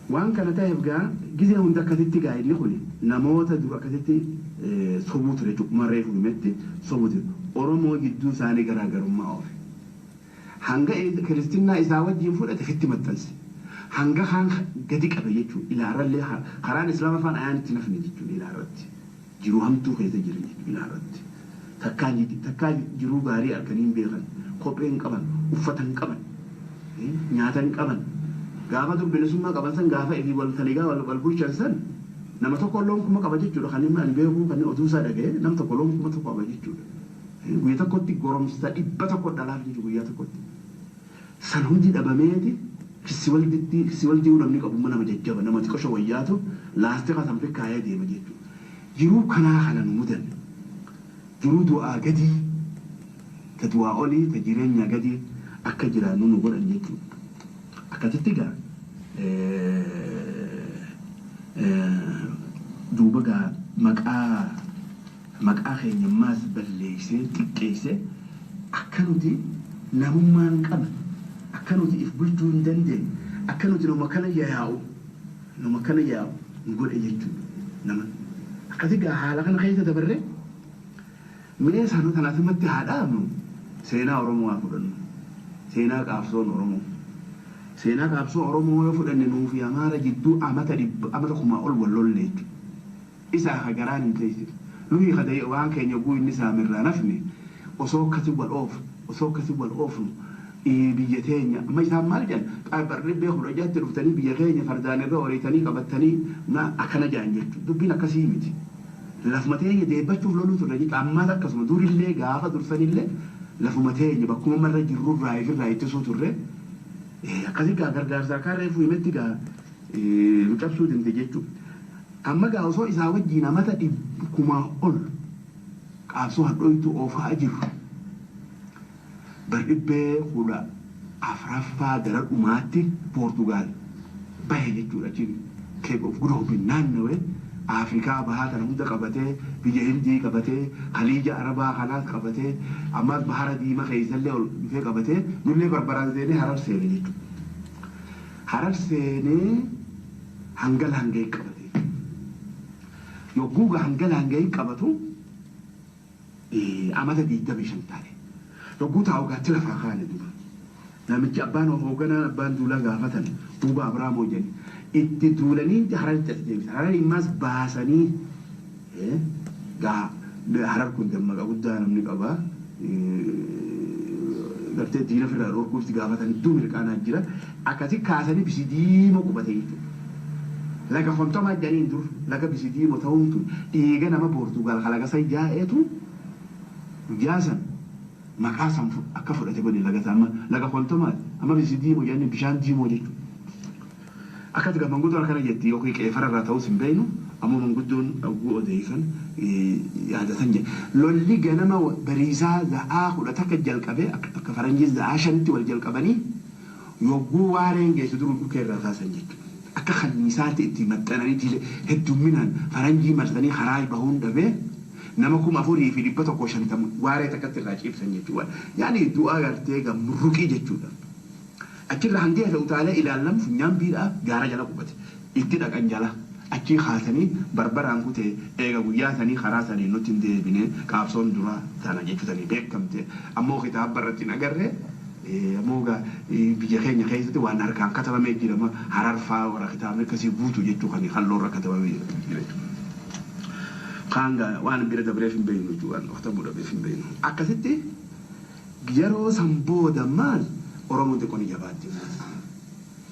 Waan kana ta'eef gaa gizee hunda akkasitti gaa inni kun namoota dura akkasitti sobuu ture jechuudha. Marree fuumetti sobuu ture. Oromoo gidduu isaanii garaagarummaa oofe. Hanga kiristinnaa isaa wajjin fudhate fitti maxxanse. Hanga kaan gadi qabe jechuudha. Ilaarrallee karaan islaama afaan ayaan itti nafne jechuudha ilaarratti. Jiruu hamtuu keessa jiran jechuudha ilaarratti. Takkaa jiruu gaarii arganii hin beekan. Kophee hin qaban, uffata hin qaban, nyaata hin qaban. Gaafa dur bilisummaa qaban san gaafa ifii wal taligaa wal bulchan san nama tokko loon 1000 qaba jechuudha. Kan inni ani beeku kan oduu isaa dhaga'e nam tokko loon 1000 qaba jechuudha. Guyyaa tokkotti goromsa 100 dhalaaf jechuudha guyyaa tokkotti. San hundi dhabameeti kissi walditti kissi waldii namni qabu nama jajjaba nama xiqqoo wayyaatu laastika san kaayee deema jechuudha. Jiruu kanaa kana nu mudan. Jiruu du'aa gadii ta du'aa olii ta jireenya gadii akka jiraannu nu godhan jechuudha. Akkasitti gaa duuba gaa maqaa keenyammaas balleessee xiqqeessee akka nuti namummaan qabne akka nuti if bulchuu hin dandeenye akka nuti nama kana yaa'u nu godhe jechuudha nama. Akkasi gaa haala kana keessa dabarree mee sanuu tanaaf himatti haa dhaabnu seenaa Oromoo haa fudhannu. Seenaa qaabsoon Oromoo. Seenaa qaabsoo Oromoo yoo fudhanne nuufi Amaara jidduu amata 1000 ol wal lolle jechuudha. Isaa ka garaan hin teessifne. Nuyi ka waan keenya guu inni saamirraa nafne osoo akkasi wal oofu osoo akkasi wal oofnu biyya teenya amma isaan maal jedhan barri beeku dhajaatti dhuftanii biyya keenya fardaan irra horiitanii qabattanii akkana jedhan jechuudha. Dubbiin akkasii miti. Lafuma teenya deebbachuuf loluu turre jechuudha. Ammaas akkasuma durillee gaafa dursanillee lafuma teenya bakkuma marra jirrurraa ifirraa ittisuu turre. Akkasii gaa gargaarsa akka reefuu himetti gaa nu cabsuu danda'e jechuudha. Amma gaa osoo isaa wajjin amata 1000 ol qaabsoo hadhooytu oofaa jirru. Bardhibbee 14ffaa gara dhumaatti Poortugaal bahe jechuudha. Achiin Cape of Good Hope naannawee Afrikaa bahaa kana hunda qabatee biyya Hindii qabatee Khaliija Arabaa kanaas qabatee ammas Bahara Diimaa keessallee ol dhufee qabatee nullee barbaraan seenee Harar seene jechuudha. Harar seenee hanga laangee qabate. Yogguu hanga laangee qabatu amata 25 taate. Yogguu taa'u gaatti lafaa kaane duuba. Namichi abbaan hoogganaan abbaan duulaa gaafatan duuba Abraamoo jedhani. Itti duulanii Hararitti as deebisan. Harar immaas baasanii gaa Harar kun dammaqa guddaa namni qaba. Gartee diina ofirraa dhorkuuf itti gaafatan iddoo mirqaanaa jira. Akkasi kaasanii bisi diimoo qubate jechuudha. Laga kontomaa jedhaniin dur laga bisi diimoo ta'uun tun dhiiga nama Poortugaal kalaqa san yaa'eetu guyyaa san maqaa san akka fudhate godhe laga san amma laga kontomaa amma bisi diimoo jedhanii bishaan diimoo jechuudha. Akkati gaa manguddoon akkana jetti yookiin qeefara irraa ta'us hin beeknu ammoo manguddoon dhaguu odeessan yaadatan jedhe. Lolli ganama bariisaa za'aa 11 jalqabee akka faranjiin za'aa 5tti wal jalqabanii yogguu waareen geessu duruu dhukee irraa kaasan jechuudha. Akka kanniisaatti itti maxxananii heddumminaan faranjii marsanii karaa bahuun dhabee nama 4150 waaree takkatti irraa ciibsan jechuudha. Yaani du'a gartee gamurruqii jechuudha. Achirra hangi hafe utaalee ilaallam funyaan biidhaa gaara jala qubate. Itti dhaqan jala. Achii kaasanii barbaraan kutee eega guyyaa sanii karaa sanii nutti hin deebine qaabsoon dura tana jechuutanii beekamte. Ammoo kitaaba irratti hin agarre ammoo biyya keenya keessatti waan harkaan katabamee jira Hararfaa warra kitaabni akkasii guutu jechuu kan halluu irra katabamee jira jechuudha. Kaan gaa waan bira dabreef hin beeknu jechuudha waan katabuu dhabeef hin beeknu. Akkasitti yeroo san booda maal Oromoon xiqqoo ni jabaatti.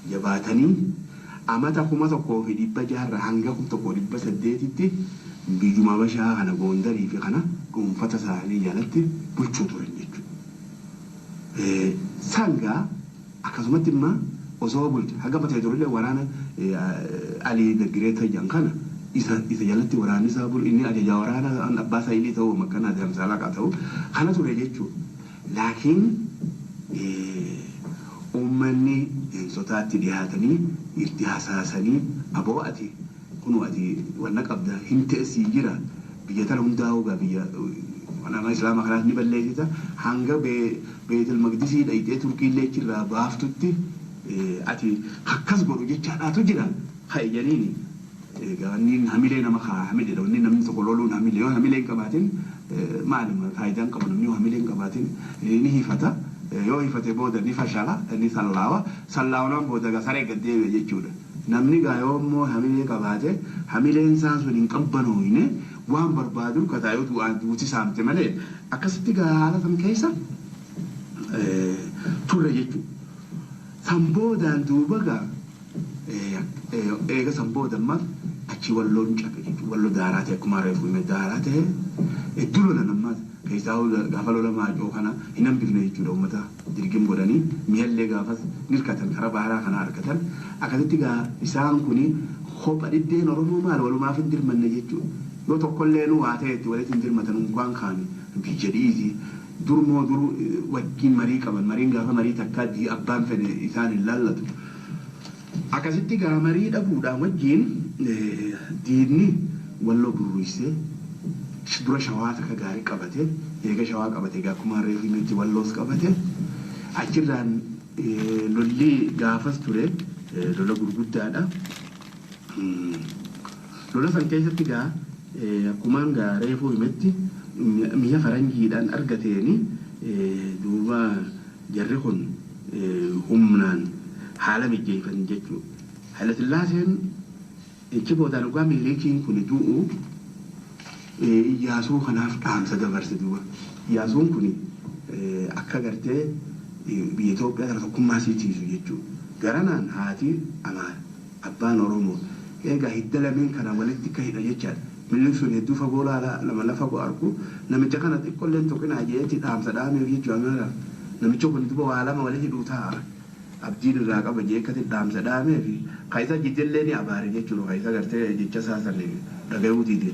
Jabaatanii amata 1600 hanga 1800tti biyyuma Habashaa kana Gondarii fi kana dhuunfata isaanii jalatti bulchuu turan jechuudha. Sangaa akkasumatti immoo osoo bulcha haga matee durillee waraana Alii Daggireetta jedhan kana isa jalatti waraanni isaa bulu inni ajaja waraana abbaa saayilii ta'uu makkanaa Hamsaalaqaa ta'uu kana ture jechuudha. Laakiin uummanni leensotaatti dhiyaatanii itti hasaasanii aboo ati kunoo ati wanna qabda hin teessii jira biyya tana hundaa'uu gaa biyya nama islaama kanaas ni balleessita hanga Beetel Maqdisii dhayxee Turkiillee achirraa baaftutti ati akkas godhu jechaadhaatu jira ka'e jedhaniini. Egaa hamilee nama kaa hamilee wanni namni tokko loluun hamilee yoo hamilee hin qabaatin maaluma faayidaan qabu namni yoo hamilee hin qabaatin ni hifata. Yoo hifate booda ni fashala ni sallaawa sallaawnaan booda gaa saree gad deebi'a jechuudha. Namni gaa yoo immoo hamilee qabaate hamileen isaa sun hin qabbanooyne Waan barbaadu kataayoo du'aan duuti saamte malee akkasitti haala san keessa turre jechuudha. San boodaan duuba gaa eega san booda ammas achi walloon cabe jechuudha. Walloo daaraa ta'e akkuma reefu hime daaraa ta'e hedduu lolan ammas keessaa gaafa lola maacoo kana hin hambifne jechuudha uummata dirgim godhanii mi'allee gaafas ni hirkatan karaa baaraa kana argatan akkasitti gaa isaan kuni kopha dhiddeen Oromoo maal walumaaf hin dirmanne jechuudha. Yoo tokkollee nu waa ta'etti walitti hin dirmatan unkaan kaani biyya dhiisi. Durmoo dur wajjin marii qaban mariin gaafa marii takkaa abbaan fedhe isaan hin laallatu. Akkasitti gaa marii dhabuudhaan wajjin diinni walloo burruisee dura shawaa takka gaarii qabate eega shawaa qabate egaa akkuma reefu himetti walloos qabate achirraan lolli gaafas ture lola gurguddaadha. Lola san keessatti gaa akkumaan gaa reefu himetti mi'a faranjiidhaan argateeni duuba jarri kun humnaan haala mijeeffatan jechuudha. Hayilasillaaseen ichi boodaan dhugaa Minilikiin kun du'u Iyyaasuu kanaaf dhaamsa dabarse duuba. Iyyaasuun kun akka gartee biyya Itoophiyaa kana tokkummaa sii tiisu jechuudha. Garanaan haati Amaara abbaan Oromoo egaa hidda lameen kana walitti akka hidha jechaadha. Minilik sun hedduu fagoo laala lama lafa argu namicha kana xiqqolleen tuqinaa jeetti dhaamsa dhaameef jechuudha Amaaraaf. Namicha kun duuba waa lama walitti hidhuu taa'a. Abdiin irraa qaba jee akkatti dhaamsa dhaameef kaisa jiddellee ni abaare jechuudha. Kaisa gartee jecha isaa san dhagayuu diide.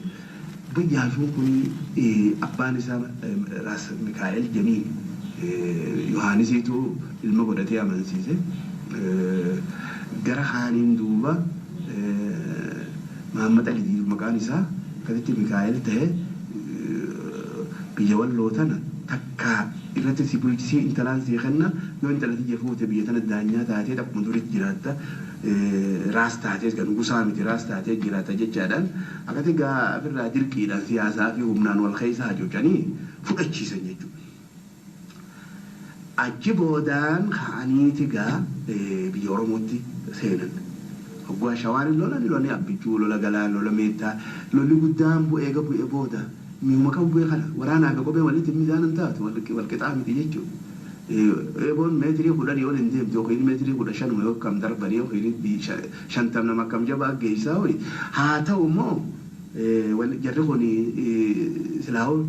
Iyyaasuun kun abbaan isaa Raas Mikaa'el Jamiin Yohaanisiitu ilma godhatee amansiise. Gara haaniin duuba Mahammad Ali maqaan isaa akkasitti Mikaa'el ta'e biyya walloo tana takkaa irratti si bulchisii intalaan sii kenna yoo intala tiyya fuute biyya tana daanyaa taatee akkuma duritti jiraatta raas taatee kan gusaa miti raas taatee jiraata jechaadhaan akkasitti gaa ofirraa dirqiidhaan siyaasaa fi humnaan wal keessa hacuucanii fudhachiisan jechuudha. Achi boodaan ka'aniiti gaa biyya Oromootti seenan. Hoggaa shawaan lolan lolani abbichuu lola galaan lola meettaa lolli guddaan bu'ee ga bu'ee booda mi'uma kan bu'ee kana waraanaa fi kophee walitti miidhaan taatu wal qixaa miti jechuudha. Eeboon meetirii 10 ol hin deemtu yookiin meetirii 15 yoo akkam darbanii yookiin 50 nama akkam jabaa geessaa ho'i. Haa ta'u immoo jarri kun silaa'uu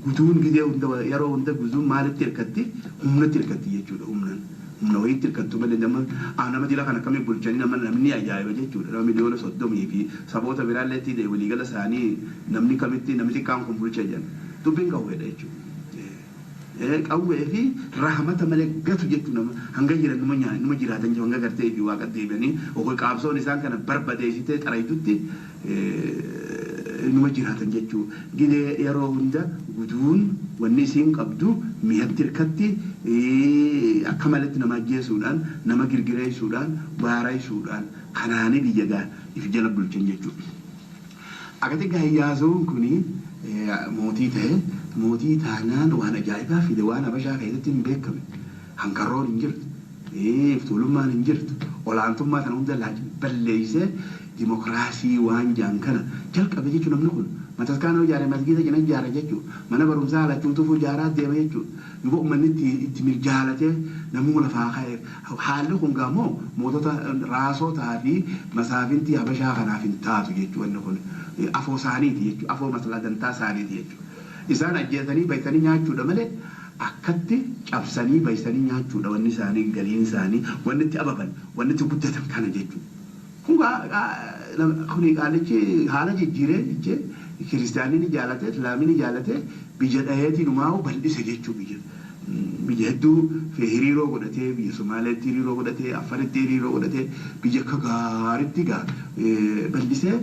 guduun gizee hunda yeroo hunda guduun maalitti hirkatti humnatti hirkatti jechuudha humnaan. Humna wayiitti hirkattu malee nama jila kana akkamii bulchanii nama namni ajaa'iba jechuudha. Nama 30 miliyoona fi saboota biraallee itti waliigala isaanii namni kamitti namni xiqqaan kun bulcha jedhan. Dubbiin qawweedha jechuudha. Qawwee fi rahmata malee gatu jechuudha nama hanga jiran numa jiraatan jiru hanga gartee fi waaqa deebi'anii yookaan qaabsoon isaan kana barbadeessitee xarayitutti numa jiraatan jechuudha. Gidee yeroo hunda guduun wanni isiin qabdu mi'atti hirkatti akka malatti nama ajjeesuudhaan nama girgireessuudhaan baaraysuudhaan kanaanii biyya gaa if jala bulchan jechuudha. Akkati gaa Iyyaasuun kuni mootii ta'e mootii taanaan waan ajaa'ibaa fide waan Habashaa keessatti hin beekame. Hankarroon hin jirtu, iftuulummaan hin jirtu, olaantummaa kana hunda balleessee dimokiraasii waan jaan kana jalqabe jechuun namni kun mataskaana ijaare masgiida cina ijaare jechuudha. Mana barumsaa lachuu tufuu ijaaraa deema jechuudha. Duuba uummanni itti mirjaalatee namuu lafaa ka'e. Haalli kun gamoo mootota raasotaa fi masaafintii Habashaa kanaaf hin taatu jechuudha inni kun. Afoo isaaniiti jechuudha. Afoo masalaa dantaa isaaniiti jechuudha. Isaan ajjeesanii baysanii nyaachuudha malee akkatti cabsanii baysanii nyaachuudha wanni isaanii galiin isaanii wanni itti ababan wanni itti guddatan kana jechuudha. Kun kuni qaalichi haala jijjiiree jechee kiristaanii ni jaalate islaamii ni jaalate biyya dhaheetiin umaa'u bal'ise jechuudha biyya. Biyya hedduu hiriiroo godhatee biyya Somaaleetti hiriiroo godhatee Afaritti hiriiroo godhatee biyya akka gaariitti gaa bal'isee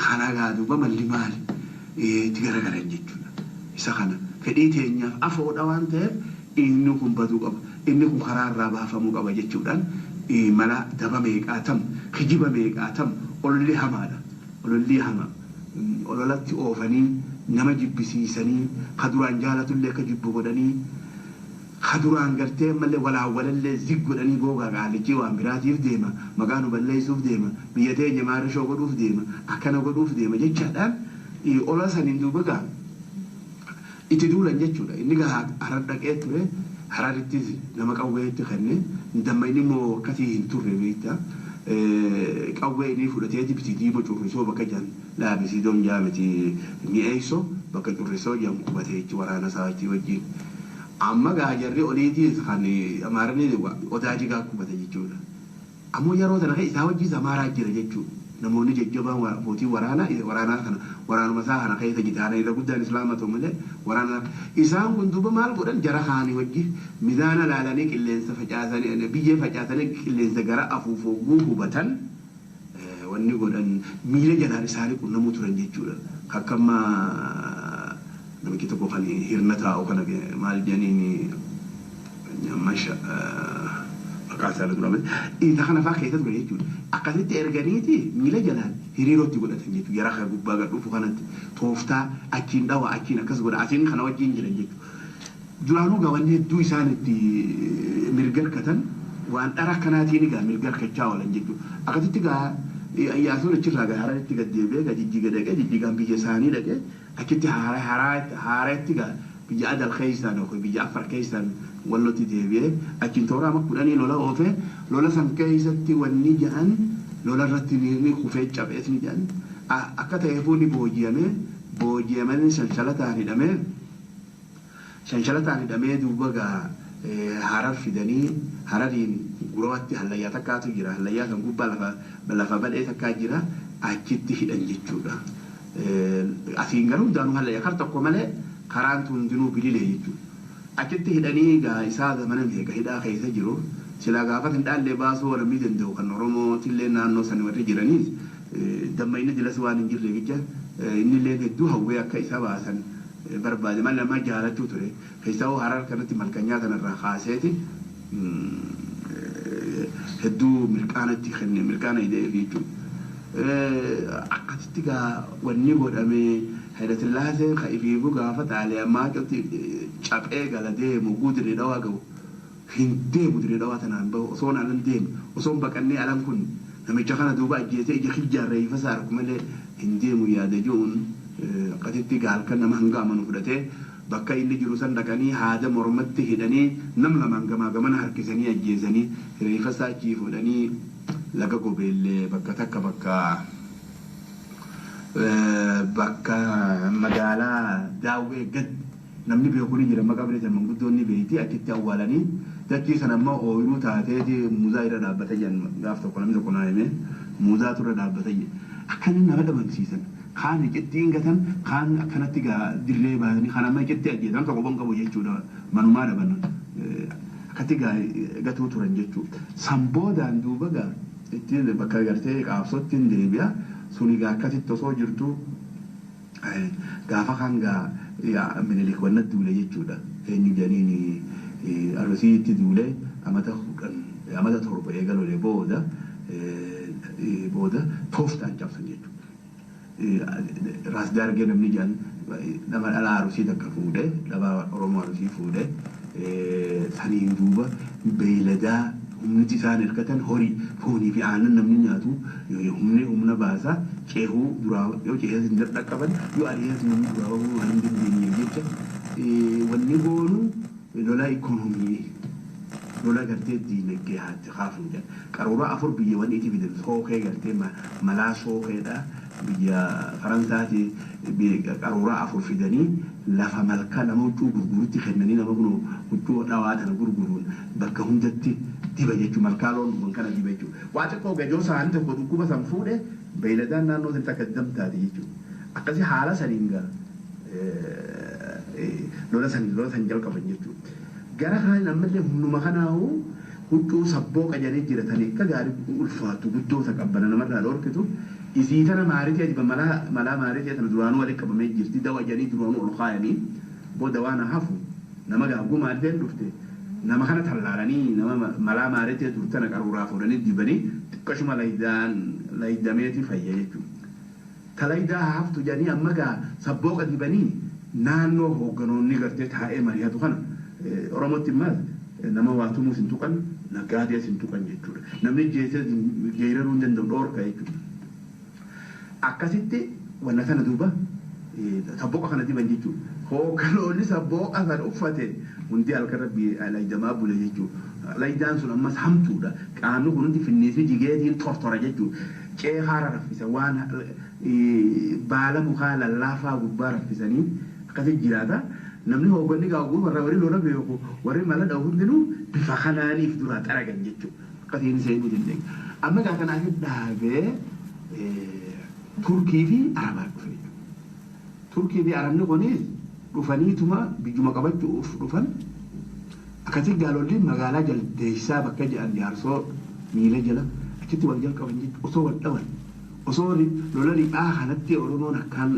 kana gaa duuba malli maali itti garagalan jechuudha. Isa kana fedhii teenyaaf afoodha waan ta'eef inni kun baduu qaba inni kun karaa irraa baafamuu qaba jechuudhaan mala daba meeqaatam kijiba meeqaatam ololli hamaadha ololli hama ololatti oofanii nama jibbisiisanii ka duraan jaalatullee akka jibbu godhanii ka duraan gartee malee walaawwalallee zig godhanii googaa qaalichi waan biraatiif deema maqaa nu balleessuuf deema biyya teenya maarrishoo godhuuf deema akkana godhuuf deema jechaadhaan Ola saniin duuba gaa itti duulan jechuudha. Inni gaa Harar dhaqee ture. Hararittis nama qawweetti kenne. Damma inni immoo akkasii hin turre beektaa. Qawwee inni fudhatee biti diima currisoo bakka jiran dhaabe siidoon jaamiti mi'eessoo bakka currisoo jiran qubatee jechi waraana isaa wajjin. Amma gaa jarri oliitiis kan Amaaranii odaa jigaa qubate jechuudha. Ammoo yeroo sana isaa wajjin Amaaraa jira jechuudha. Namoonni jajjabaan abbootii waraanaa waraanaa kana waraanuma isaa kana keessa jitaana irra guddaan islaama ta'u malee waraana isaan kun duuba maal godhan jara kaanii wajji mizaana laalanii qilleensa facaasanii biyyee facaasanii qilleensa gara afuufoo hubatan wanni godhan miila jalaan isaanii qunnamuu turan jechuudha. Akkamma namichi tokko kan hirna taa'u kana maal jedhaniin masha maqaa isaa dura isa kana fa'aa keessa ture jechuudha. Akkasitti erganiiti miila jalaan hiriirootti godhatan jechuudha. Jara kan gubbaa gad dhufu kanatti tooftaa achiin dhawa achiin akkas godha asiin kana wajjin jiran jechuudha. Duraanuu gaa wanni hedduu isaan itti mirga harkatan waan dhara akkanaatiin gaa mirga harkachaa oolan jechuudha. Akkasitti gaa Iyyaasuun achirraa gaa Hararitti gad deebi'ee gaa Jijjiga dhaqee Jijjigaan biyya isaanii dhaqee achitti haaratti gaa biyya Adal keessaan yookiin biyya Afar keessaan wallotti deebi'ee achiin toora ama 10 lola oofee lola san keessatti wanni ja'an lola irratti ni kufee cabees ni ja'an akka ta'eefuu ni booji'amee booji'amanii shanshalataan hidhamee duuba gaa Harar fidanii Harariin gurawatti hallayyaa takkaatu jira hallayyaa kan gubbaa lafa bal'ee takkaa jira achitti hidhan jechuudha. Asiin garuu hundaanuu hallayyaa kar tokko malee karaan hundinuu bililee jechuudha. Achitti hidhanii gaa isaa zamana meeqa hidhaa keessa jiru silaa gaafa hin dhaallee baasuu namni danda'u kan Oromootillee naannoo san warri jiraniis damma inni dilas waan hin jirre jecha innillee hedduu hawwee akka isa baasan barbaade maal nama jaalachuu ture keessaa Harar kanatti malkanyaa kanarraa kaaseeti hedduu mirqaanatti kenne mirqaana hidhee jechuudha. Akkasitti gaa wanni godhame Hayilasillaaseen ka ifiifuu gaafa Xaaliyaa maacotti caphee gala deemu guudiree dhawaa gahu hin deemu diree dhawaa tanaan bahu osoon alan deemu osoon baqannee alan kun namicha kana duuba ajjeesee ija kijjaarree ifa isaa arku malee hin deemu yaada jiruun akkasitti gaa halkan nama hanga amanu fudhatee bakka inni jiru san dhaqanii haada mormatti hidhanii nam lamaan gamaa gamana harkisanii ajjeesanii reeffa isaa achii fuudhanii laga gobeellee bakka takka bakka magaalaa Daawwee gad namni beeku ni jira maqaa bireetan manguddoonni beeyti achitti awwaalanii dachii sana immoo ooyiruu taateeti muuzaa irra dhaabbata jedhan gaaf tokko namni tokko naa hime muuzaatu irra dhaabbata jedhan akkana nama dhabamsiisan kaan icittiin gatan kaan akkanatti gaa dirree baasanii kan amma icitti ajjeesan tokko bon qabu jechuudha manumaa dhaban akkatti gaa gatuu turan jechuudha. San boodaan duuba gaa ittiin bakka gartee qaabsootti hin deebi'a suni gaa akkasitti osoo jirtu gaafa kan gaa Minilik wanna duule jechuudha. Eenyu jedhaniin Arusiitti duule amata 10 amata 7 eegalolee booda booda tooftaan cabsan jechuudha. Raas Daargee namni jedhan nama dhalaa Arusii takka fuudhee dhabaa Oromoo Arusii fuudhee saniin duuba beeyladaa humni isaan hirkatan horii foonii fi aannan namni nyaatu humni humna baasaa ceehuu duraa yoo ceehee hin dadhaqqaban yoo ari'ees namni duraa bahuu waan hin dandeenyeef jecha wanni goonu lola ikoonoomii lola gartee diinagdee haatti kaafnu jedha. Qaruuraa 4 biyya wanni itti fidan sookee gartee malaa sookeedha biyya Faransaati qaruuraa 4 fidanii lafa malkaa nama huccuu gurgurutti kennanii nama kun huccuu dhawaa tana gurguruun bakka hundatti diba jechuudha malkaa loon dhugan kana diba jechuudha. Waa xiqqoo gajoo saanii tokko dhukkuba san fuudhe beeyladaan naannoo sanitti akka damtaate jechuudha. Akkasii haala saniin gaa lola san jalqaban jechuudha. Gara kaan ammallee humnuma kanaa'uu huccuu sabboo qajanii jiratanii akka gaarii ulfaatu guddoota qabbana namarraa dhorkitu isii tana maaritii ajiba malaa maaritii tana duraanuu walitti qabamee jirti dawa jedhanii duraanuu ol kaayanii booda waan hafu nama gaaguu maariteen dhufte nama kana tallaalanii nama malaa maaritii turtana qaruuraa fuudhanii dibanii xiqqashuma laydameeti fayya jechuudha. Talaydaa haftu jedhanii amma gaa sabbooqa dibanii naannoo hoogganoonni gartee taa'ee mari'atu kana Oromootti immoo nama waa tumuus hin tuqan nagaadees hin tuqan jechuudha. Namni jeesee geeraruu hin danda'u dhoorka jechuudha. Akkasitti wanna sana duuba Sabboqa kana diban jechuudha. Hoogganoonni sabboqa san uffate hundi halkan rabbi laydamaa bule jechuudha. Laydaan sun ammas hamtuudha. Qaamni kun hundi finniisni jigeetiin tortora jechuudha. Ceekaa raffisa waan baala mukaa lallaafaa gubbaa raffisanii akkasii jiraata. Namni hoogganni gaaguu warra warri lola beeku warri mala dha'u hundinuu bifa kanaaniif duraa xaragan jechuudha. Akkasiin seenuu dandeenya. Amma gaa kanaaf dhaabee Turkii fi Arabaa dhufe jechuudha. Turkii fi Arabni kunis dhufaniituma biyyuma qabachuuf dhufan. Akkasii gaalolli magaalaa jaldeessaa bakka jedhan jaarsoo miila jala achitti wal jalqaban jechuudha. Osoo wal dhawan osoo lola riphaa kanatti Oromoon akkaan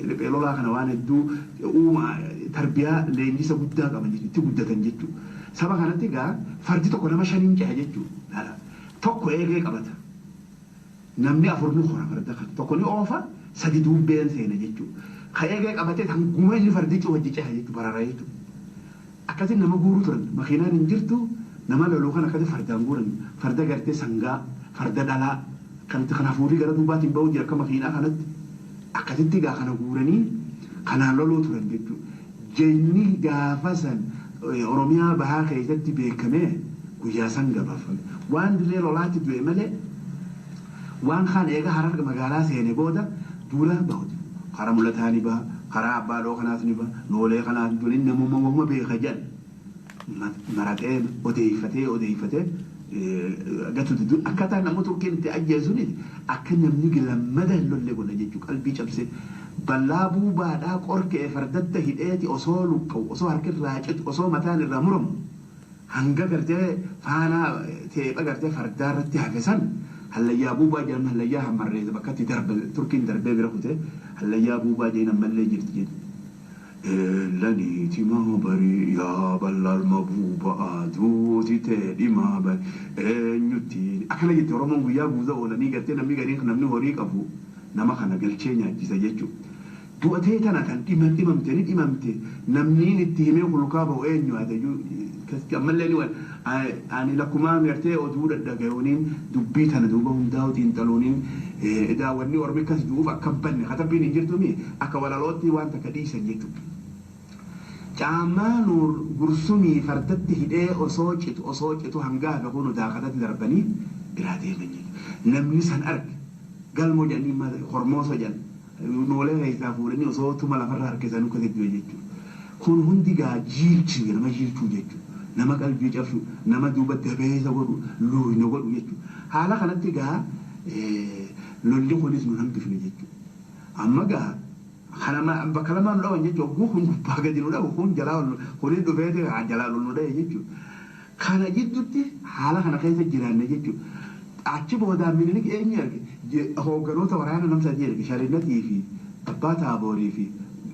riphee lolaa kana waan hedduu uumaa tarbiyaa leenjisa guddaa qaban jechuudha. Itti guddatan jechuudha. Saba kanatti egaa fardi tokko nama shaniin ce'a jechuudha. Tokko eegee qabata. Namni afur ni hora farda kana. Tokko ni oofa sadi duubbeen seena jechuudha. Ka eegee qabatee hanguma inni fardichi hojii ce'a jechuudha barara jechuudha. Akkasiin nama guuruu turan makiinaan hin jirtu nama loluu kan akkasii fardaan guuran farda gartee sangaa farda dhalaa kanatti kan hafuurri gara duubaatiin ba'uu jira akka makiinaa kanatti akkasitti gaa kana guuranii kanaan loluu turan jechuudha. Jeenyi gaafa san Oromiyaa bahaa keessatti beekamee guyyaa san gabaafame. Waan dirree lolaatti du'e malee waan kaan eega harar magaalaa seene booda duula bahuti. Karaa mul'ataa ni baha, karaa abbaa dhoo kanaas ni baha, noolee kanaas ni namummaa wamma beeka jedhan. Maratee odeeffatee odeeffatee gatuuti. Akkaataa nama Turkiin itti ajjeesuun akka namni lammada hin lolle godha jechuudha qalbii cabsee. Bal'aa buubaadhaa qorkee fardatta hidheeti osoo luqqa'u osoo harki irraa citu osoo mataan irraa muramu hanga gartee faanaa teepha gartee fardaa irratti hafe san hallayyaa buubaa jedhama hallayyaa hammarreessa bakka itti darbe Turkiin darbee bira kutee hallayyaa buubaa jedhan ammallee jirti jedhu. Laniiti maa yaa bal'aalma buubaa duuti ta'e dhimaa bari eenyutti akkana jette Oromoon guyyaa guuza oolanii gartee namni gariin namni horii qabu nama kana galchee nyaachisa jechuudha. Du'atee tana kan dhimamte ni dhimamte namni itti himee hulkaa ba'u eenyu haa ta'u ammallee ni ani lakkumaan gartee oduu dhadhaga'uuniin dubbii tana duuba hundaa'u xiinxaluuniin daawwanni ormi akkas du'uuf akka banne katabbiin hin jirtumi akka walalootti waan takka dhiisan jechuudha. Caammaa nuur gursumii fardatti hidhee osoo citu hanga hafe kunu daakatatti darbanii biraa deeman jechuudha. Namni san arge galmoo jedhanii hormooso jedhan noolee keessaa fuudhanii osoo tuma lafarra harkisanii akka du'e jechuudha. Kun hundi gaa jiilchuu nama jiilchuu jechuudha. Nama qalbii cabsu nama duuba dabeessa godhu luuyna godhu jechuudha. Haala kanatti gaa lolli kunis nu hambifne jechuudha. Amma gaa bakka lamaan nu dhawan jechuudha. Oguu kun gubbaa gadi nu dhawu kun jalaa kunis dhufeeti jalaa ol nu dhahe jechuudha. Kana jidduutti haala kana keessa jiraanne jechuudha. Achi boodaan Minilik eenyu arge hoogganoota waraana nam sadii erge Sharinnatii fi Abbaa Taaborii fi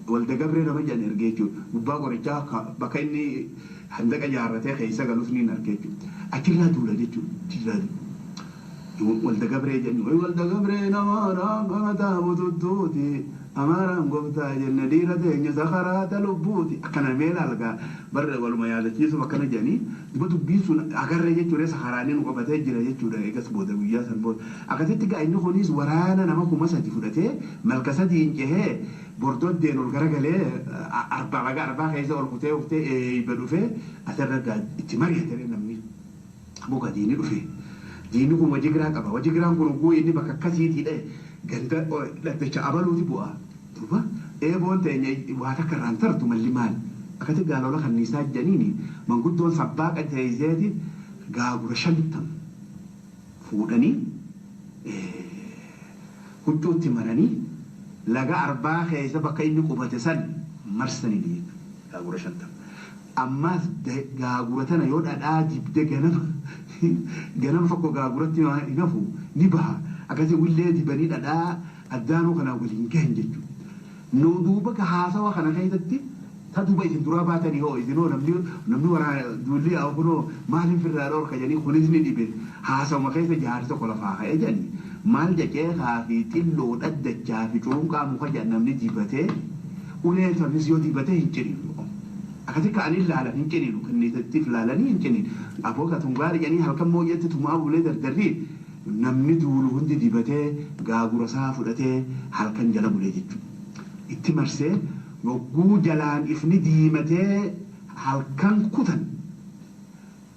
Walda Gabree nama jedhan erge jechuudha. Gubbaa qorichaa bakka inni handaqa ijaarratee keessa galus ni arge jechuudha. Achirraa duula jechuudha. Achirraa duula. Walda Gabree jennu Walda Gabree nama nama taabutuuti amaaraan gooftaa jenne dhiira teenya sakaraata lubbuuti akkana meela algaa barra waluma yaadachiisuuf akkana jedhanii duba dubbiin sun agarree jechuudha sakaraanii nu qabatee jira jechuudha eegas booda guyyaa san booda akkasitti gaa inni kunis waraana nama 3000 fudhatee malka sadiin cehee bordoddeen ol garagalee arbaa laga arbaa keessa ol kutee uftee eeyba dhufee asirra gaa itti mari'atee namni muka diini dhufe. Diinni kun wajigiraa qaba. Wajigiraan kun oguu inni bakka akkasiitii dha'e ganda dhaddacha abaluuti bu'a. Duuba eeboon teenya waa takka irraan tartu malli maali? Akkatti gaalola kanniisaa jedhaniini manguddoon sabbaa qajeelseeti gaagura 50 fuudhanii huccuutti maranii laga arbaa keessa bakka inni qubate san marsanii jechuudha. Gaagura 50. Ammas gaagura tana yoo dhadhaa dibde ganama tokko gaaguratti hin hafu ni baha. Akkasii ullee dibanii dhadhaa addaanuu kanaa waliin gahan jechuudha. Nu duuba haasawa kana keessatti ta duuba isin duraa baatanii hoo isinoo namni waraana duulli haa kunoo maaliif irraa dhorka jedhanii kunis ni dhibe haasawuma keessa jaarsi tokko lafaa ka'ee jedhanii maal jechee fi xilloo dhaddachaa fi cuunqaa muka jedhan namni dibatee uleen sanis yoo dibatee hin ciniinu. Akkasii ka'anii laalan hin ciniinu kanniisattiif laalanii hin ciniinu. Aboo katungaari jedhanii halkan mooyyatti tumaa bulee dardarrii namni duulu hundi dibatee gaagura isaa fudhatee halkan jala bulee jechuudha. Itti marsee yogguu jalaan ifni diimatee halkan kutan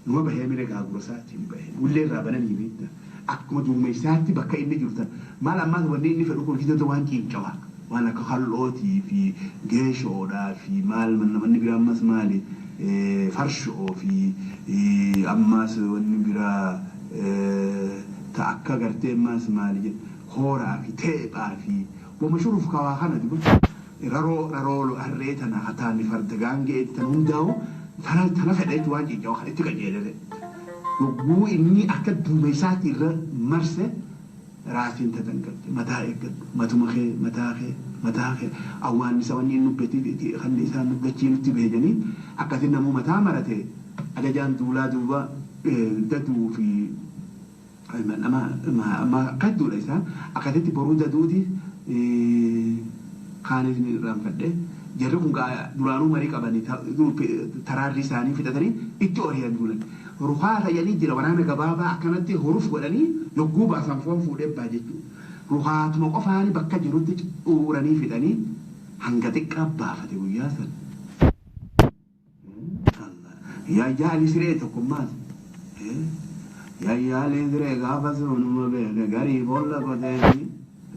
numa bahee mire gaagura isaatiin bahee ullee irraa bananii beekta. Akkuma duumessaatti bakka inni jirtan maal ammaas wanni inni fedhu kun hidhata waan ciincawaa waan akka kal'ootii fi geeshoodhaa fi maal manni biraa ammas maali farshoo fi ammas wanni biraa ta akka gartee ammas maali jedhu hooraa fi teephaa fi wama shuruuf kawaa kana dibu raroo raroo harree tana hataanni farda gaangee tan hundaa'u tana tana fedha jechuun waan ciincawaa kan itti qajeelate. Yogguu inni akka duumessaatti irra marse raasiin tatanqabde mataa eeggadhu matuma kee mataa kee mataa kee awwaannisa wanni inni nubbeti kan isaan nubbachii nutti beejanii akkasiin namuu mataa marate ajajaan duulaa duuba daduu fi nama kadduudha isaan akkasitti boruu daduuti kaanis ni irraanfadhe jarri kun duraanuu marii qabanii taraarri isaanii fixatanii itti ori'an duulan. Ruhaata jedhanii jira waraana gabaabaa akkanatti huruf godhanii yogguu baasan foon fuudhee baa jechuudha. Ruhaatuma qofaani bakka jirutti uuranii fidanii hanga xiqqaa baafate guyyaa sana. Yaayyaa siree tokkummaas. Yaayyaa siree gaafa sunuma beeke garii boolla qoteefi.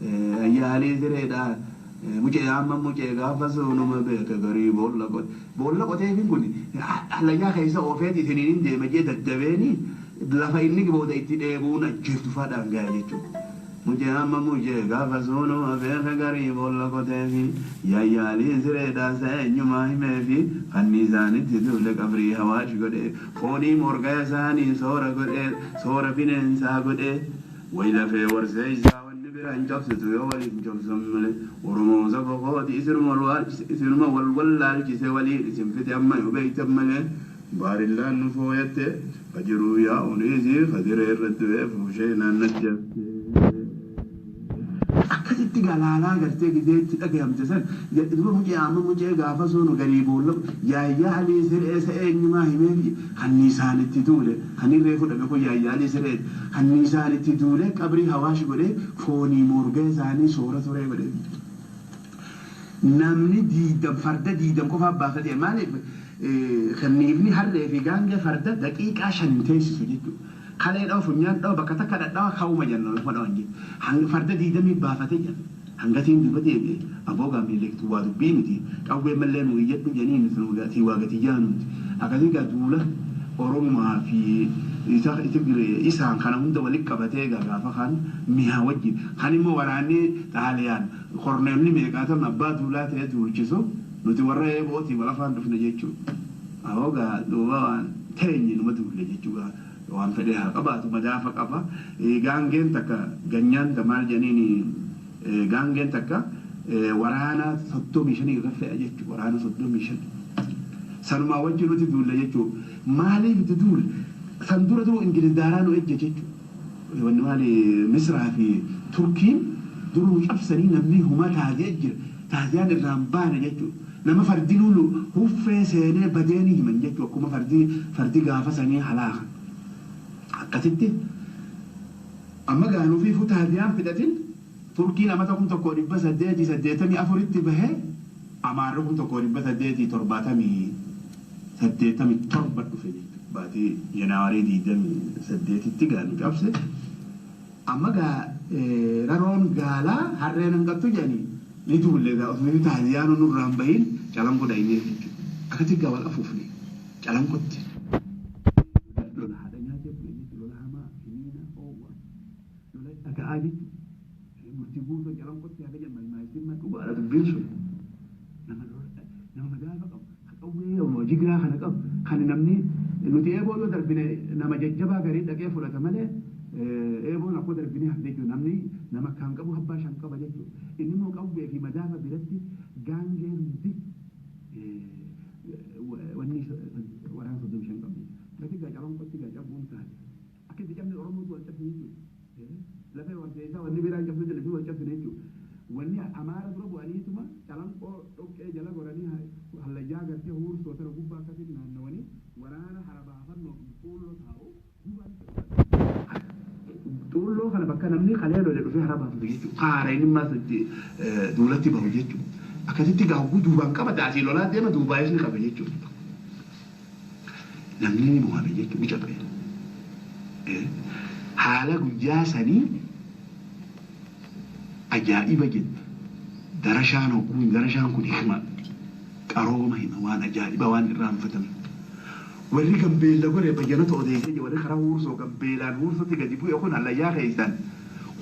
Yaayyaa sireedhaa. Mucee amma mucee gaafa sunuma beeke garii boolla qote. Boolla qoteefi kun hallayyaa keessa oofeeti isiniin hin deema jee daddabeeni lafa inni booda itti dheebuun ajjeeftu faadhaan ga'a jechuudha. Mucee amma mucee gaafa sunuma beeke garii boolla qoteefi yaayyaalii sireedhaa seenyumaa himeefi kanni isaanitti duule qabrii hawaash godhee foonii morga isaanii soora godhee soora bineensaa godhee wayi lafee warsee isaa biraan cabsitu yoo waliin cabsan malee Oromoo saba kooti isinuma wal wallaalchise waliin isin fite amma yoo beektan malee baarillaan nu fooyatte kajiruu yaa'uun isii kadiree irratti ba'ee fuushee naannatti haftee. Akkasitti galaalaa gartee gizeetti dhagayamte san duba mucee amma mucee gaafa sunu garii boolla yaayyaa alii siree isa eenyumaa himee kanni isaanitti duule kan irree fudhame kun yaayyaa alii siree kanni isaanitti duule qabrii hawaash godhee foonii morga isaanii soora turee godhee. Namni diidam farda diidam qofaaf baafate maaliif kanniifni harree fi gaangee farda daqiiqaa 5 teessisu jechuudha. Kalee dhawa funyaan dhawa bakka takka dhadhawa ka'uma jenna lafa dhawan jechuudha. Farda diidamii baafatee jira. Hangatiin duuba deebi'e aboo gaamileektu waa dubbii miti qawwee mallee nu iyyadhu jeniin tii waa gati jaanuuti. Akkasii gaa duula Oromumaa fi isaan kana hunda walitti qabatee gaafa kan mi'a wajjin kan immoo waraanni Xaaliyaan korneelli meeqaatan abbaa duulaa ta'ee duulchisu nuti warra eebootii wal afaan dhufne jechuudha. Aboo gaa duuba waan teenye numa duulle jechuudha. Waan fedhe haa qabaatu madaafa qaba. Gaangeen takka ganyaan maal jedhaniin gaangeen takka waraana 35 irra fe'a jechuudha. Waraana 35. Sanumaa wajjin nuti duulle jechuudha. Maaliif nuti duulle? San dura duruu Ingiliz daaraa nu ejje jechuudha. Wanni maali Misraa fi Turkiin duruu cabsanii namni huma taatee jira. Taatiyaan irraa hin baane jechuudha. Nama fardi lulu huffee seenee badeeni himan jechuudha. Akkuma fardi gaafa sanii halaakan. Akkasitti amma gaanuu fi taatiyaan fixatin Turkiin amata 1884tti bahee Amaarri 1887 dhufe jechuudha. Baatii Janaawarii 28tti gaanu cabse. Amma gaa raroon gaalaa harreen hanqattu jedhanii ni duulle gaa osoo taatiyaan nurraa hin bahin calanqoo dhayinee jechuudha. Akkasitti gaa wal afuufne calanqootti. Lola haadha nyaatee bule jechuudha. Lola hamaa hiniina oowwa lola dhaga'aa jechuudha. Murtii guutuu calanqootti haga jedhan maayisiin dhugaadha dubbiin sun. Nama nama madaafa qabu qawwee jigiraa kana qabu kan namni nuti eeboo yoo darbine nama jajjabaa garii dhaqee fudhata malee eeboon akkoo darbine hafte jechuudha. Namni nama kan qabu abbaa shan qaba jechuudha. Inni immoo qawwee fi madaafa biratti gaangee hundi wanni waraana 35 qabdi. Akkasitti gaa calanqootti gaa cabuun taate. Akkasitti cabni Oromootu wal cabse jechuudha. Lafee warseessaa wanni biraan cabsuu jedhe fi wal cabsine jechuudha. Wanni Amaara dura bu'aniituma calanqoo dhoqqee jala goranii hallayyaa gartee huursoo tana gubbaa akkasitti naannawanii waraana harabaafannoo fi xuulloo taa'u xuulloo kana bakka namni kalee lole dhufee harabaafatu jechuudha. Haara inni maas itti duulatti bahu jechuudha. Akkasitti gaawwuu duubaan qabata asii lolaa deema duubaa isni qaba jechuudha. Namni ni mo'ame jechuudha ni cabee. Haala guyyaa sanii ajaa'iba jedhu darashaan hogguun darashaan kun hikma qarooma hima waan ajaa'iba waan irraanfatame. Warri Gambeella gore bayyanata odeessee jee warri karaa huursoo Gambeelaan huursootti gadi bu'e kun hallayyaa keessan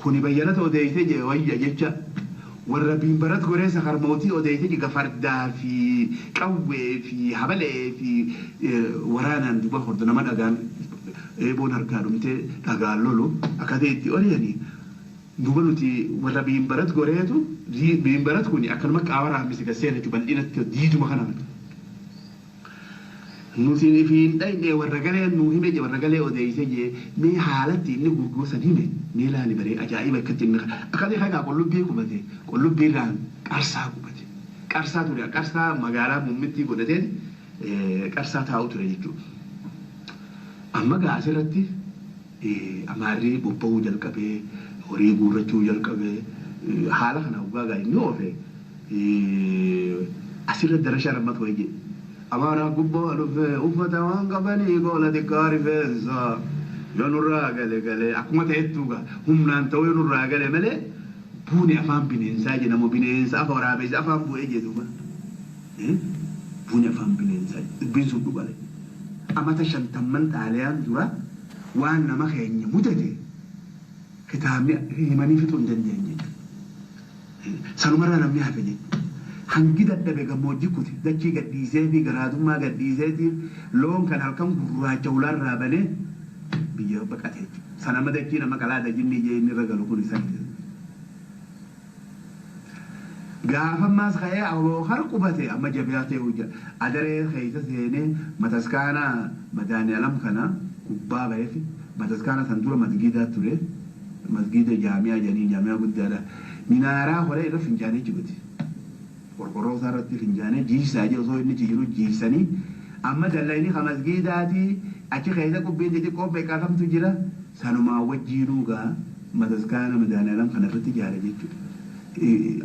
kuni bayyanata odeessee jee wayya jecha warra biimbarat goree sakarmootii odeessee jee fardaa fi qawwee fi habalee fi waraanaan duba hordo nama dhagaan eeboon harkaa dhumtee dhagaan lolu akkasii itti oliyanii duba nuti warra biimbarat goreetu biimbarat kuni akkanuma qaama raamisi gaseera jechuun bal'inatti diiduma kana. Nuti ifiin dhayne warra galee nu hime je warra galee odeeyse je mee haalatti inni gurgursan hime mee laali baree ajaa'iba akkatti inni akkasii hagaa qullubbii qubate qullubbii irraan qarsaa qubate qarsaa ture qarsaa magaalaa muummittii godhateen qarsaa taa'u ture jechuudha. Amma gaa asirratti amaarri bobba'uu jalqabee horii guurrachuu jalqabee haala kana waggaa gaa inni oofe asirratti darashaa rammatu wayii jedhe. Amaara gubbaa dhufe uffata waan qabanii goola xiqqaa rifeensa yoo nurraa gale gale akkuma ta'ettu gaa humnaan ta'uu yoo nurraa gale malee buuni afaan bineensaa jedhamu bineensa afa waraabessa afaan bu'ee jedhuba. Buuni afaan bineensaa dubbiin sun dhugale. Amata 50 xaaliyaan dura waan nama keenya mudate kitaabni himanii fixuu hin dandeenye jechuudha. Sanumarraa namni hafe jechuudha. Hangi dadhabe gammoojjii kuti dachii gadhiisee fi garaadummaa gadhiiseetiif loon kan halkan gurraacha ulaarraa banee biyya baqate jechuudha. Sanama dachii nama qalaada jinni jee inni irra galu kun isa. Gaafa ammaas ka'ee har qubate amma jabeyaa ta'e hojja adaree keessa seenee mataskaana madaani'alam kana gubbaa ba'eef mataskaana san dura masgiidaa ture masgiida jaamiyaa jedhanii jaamiyaa guddaadha minaaraa horee irra fincaanii jibate. Qorqorroo isaa irratti fincaanii jiisaa jira osoo inni jiru jiisanii amma dallayni ka masgiidaatii achi keessa qubbiin xixiqqoo beekatamtu jira sanumaa wajjiinuu gaa mataskaana madaani'alam kana irratti ijaare jechuudha.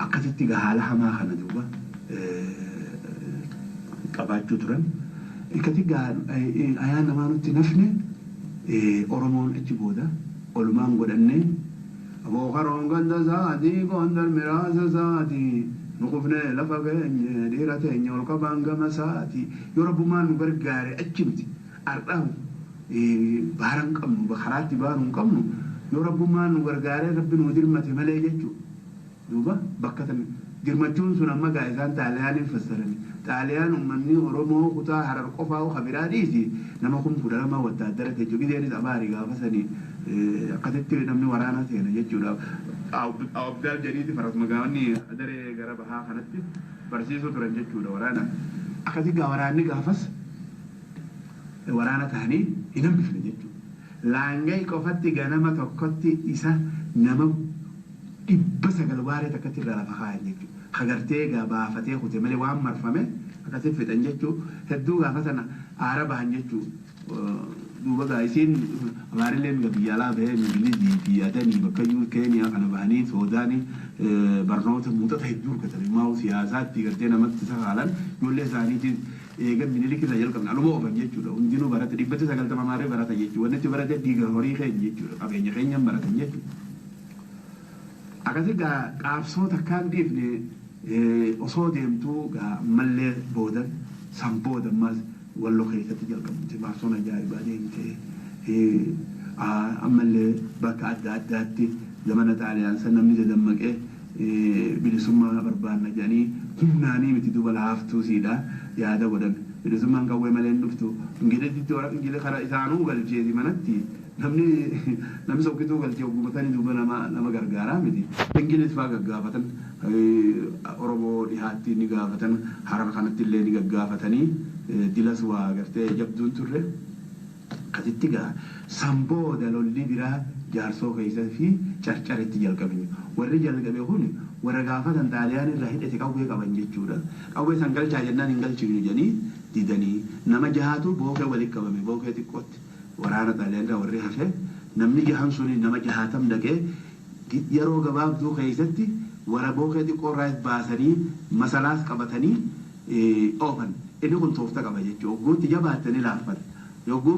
Akkasitti gaa haala hamaa kana duuba qabaachuu turan. Akkasi gaa ayaan namaa nutti nafne Oromoon achi booda olumaan godhannee abookaroon ganda isaatii gondar miraasa isaatii nu qufnee lafa geenye dhiira teenya ol qabaan gama isaatii yoo rabbumaan nu gargaare achi miti har'aa baara hin qabnu karaatti baanu hin qabnu yoo rabbumaan nu gargaaree rabbi nu dirmate malee jechuudha. Duuba bakka tan dirmachuun sun amma gaa isaan xaaliyaaniin fassarani. Xaaliyaan uummanni Oromoo kutaa Harar qofaa ka biraa dhiisi nama 12,000 wattaaddara jechuudha. Gizeenis abaarii gaafa sanii akkasitti namni waraana seena jechuudha. Abdaal jedhiiti faras magaanni adaree gara bahaa kanatti barsiisuu turan jechuudha waraana. Akkasi gaa waraanni gaafas waraana ta'anii hin hambifne jechuudha. Laangee qofatti ganama tokkotti isa nama 900 waaree takkatti irraa lafa kaayan jechuudha. Hagartee gaa baafatee kute malee waan marfame akkasitti fixan jechuudha. Hedduu gaafa sana aara bahan jechuudha. Duuba gaa isiin amaarilleen biyya alaa bahee Ingilizii fi Adanii bakka iyyuu Keeniyaa kana bahanii Soodaanii barnoota muuxata hedduu argatan. Immoo siyaasaatti gartee namatti sakaalan ijoollee isaaniitiin eega Minilik irraa jalqabne aluma oofan jechuudha. Hundinuu barate 190 amaaree barata jechuudha. Wanni itti barate dhiiga horii keenya jechuudha. Qabeenya keenyaan baratan jechuudha. Akkasii gaa qaabsoo takkaan dhiifne osoo deemtuu gaa ammallee booda san booda ammas walloo keessatti jalqabde maarsoon ajaa'ibaa deemtee ammallee bakka adda addaatti zamana xaaliyaan san namni dadammaqee bilisummaa barbaanna jedhanii humnaanii miti duuba laaftuu siidha yaada godhan. Bilisummaan qawwee malee hin dhuftu. Ingilizitti warra Ingiliz karaa isaanuu galcheeti manatti namni sokkituu galchee ogummatanii duuba nama gargaaraa miti. Ingiliz fa'aa gaggaafatan Oromoo dhihaatti ni gaafatan Harar kanatti illee ni gaggaafatanii dilas waa gartee jabduun turre. Akkasitti gaa san booda lolli biraa jaarsoo keessa fi carcaritti jalqabe. Warri jalqabe kun warra gaafatan xaaliyaan irraa hidhate qawwee qaban jechuudha. Qawwee san galchaa jennaan hin galchinu jedhanii didanii nama jahaatu bookee walitti qabame bookee xiqqootti waraana xaaliyaan irraa warri hafe namni jahan suni nama jahaatam dhaqee yeroo gabaabduu keessatti Waraboo kee xiqqoo irraa baasanii masalaas qabatanii oofan. Inni kun toofta qaba jechuudha. Ogguutti jabaattanii laaffata. Yogguu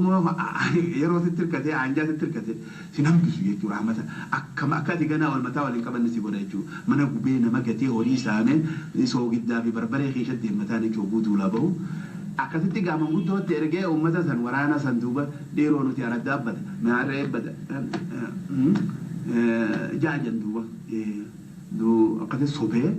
yeroo sitti hirkatee aanjaa sitti hirkatee si hambisu jechuudha. Rahmata akkam akka ati ganaa wal mataa waliin qabanne si godha jechuudha. Mana gubee nama gatee horii saamee soogiddaa fi barbaree keessa deemmataan jechuudha oguu duulaa bahu. Akkasitti gaaman guddootti ergee uummata san waraana san duuba dhiiroo nuti araddaa abbata maarree eebbata jaajan duuba akkasi sobee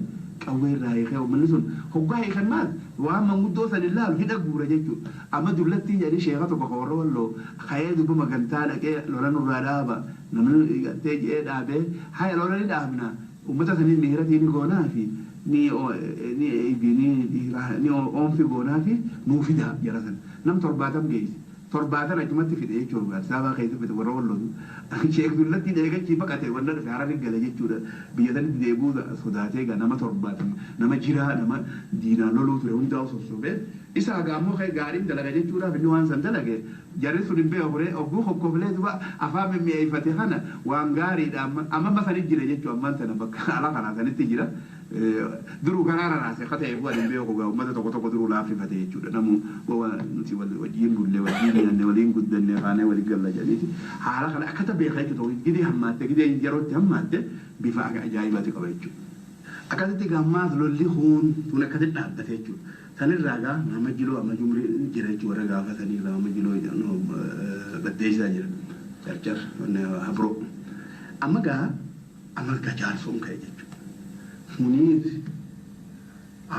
qawwee irraa hiikee uummanni sun hoggaa hiikan maal waan manguddoo san ilaalu hidha guura jechuudha. Amma dullattiin jedhanii sheeka tokko kan warra walloo ka'ee duuba magantaa dhaqee lola nurraa dhaaba namni gartee jedhee dhaabee haya lola ni dhaabna uummata sanii miiratii ni goonaa fi ni ni ni ni oomfi goonaa fi nuu fida jara san nam 70 geesse. 70 achumatti fide jechuudha. Addis Ababaa keessa fide warra wallootu. Sheek Dullattiin eegachii baqate wanna dhufe Harari gale jechuudha. Biyya sanitti deebi'uu sodaatee egaa nama 70 nama jiraa nama diinaan loluu ture hundaa sossobee isaa egaa ammoo ka'e gaariin dalaga jechuudhaaf inni waan san dalage jarri sun hin beeku ree ogguu kokkoflee duba afaan mimmi'eeffate kana waan gaariidha amma amma sanitti jira jechuudha ammaan tana bakka ala kanaa sanitti jira. Duruu karaa raraase akka ta'eef waan hin beeku gaa uummata tokko tokko duruu laaffifate jechuudha. Namu wawa nuti wajjin bulle wajjin nyaanne waliin guddanne kaanee waliin galla jedhaniiti. Haala kana akkata beeka jechuudha. Gidee hammaatte gidee yerootti hammaatte bifa ajaa'ibaati qaba jechuudha. Akkasitti gammaas lolli huun tun akkasitti dhaabbate jechuudha. Sanirraa gaa nama jiloo amma jumri jira jechuudha warra gaafa sanirraa nama jiloo baddeessaa jira. Carcar habroo. Amma gaa amma gaa jaarsoon ka'e jechuudha. Kunis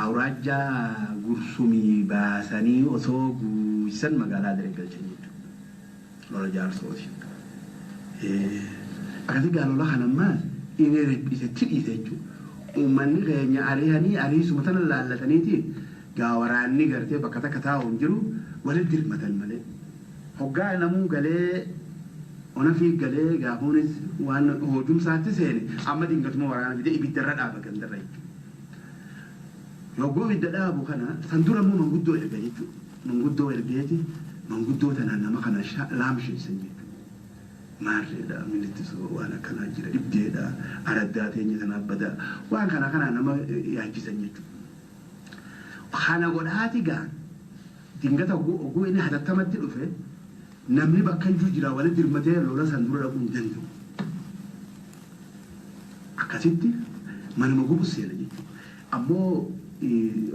awraajjaa gursumii baasanii osoo guusan magaalaa daree galchan jechuudha. Lola jaarsooti. Akkasii gaa lola kana ammaas inni isatti dhiise jechuudha. Uummanni keenya ari'anii ariisuma tana laallataniiti gaa waraanni gartee bakka takka taa'u hin jiru walitti dirmatan malee. Hoggaa namuu galee ona fi galee gaafuunis waan hojumsaatti seene amma dingatuma waraana fide ibiddarra dhaaba gandarra jechuudha. Yogguu ibidda dhaabu kana san dura immoo manguddoo erga jechuudha. Manguddoo ergeeti manguddoo tanaan nama kana laamsheessan jechuudha. Maarreedha milittisoo waan akkanaa jira dhibdeedha araddaa teenya tanaaf badaa waan kana kanaa nama yaachisan jechuudha. Kana godhaati gaa dingata oguu inni hatattamatti dhufe namni bakka iyyuu jira walitti dirmatee lola san dura dhaquu hin danda'u. Akkasitti manuma gubu seena jechuudha. Ammoo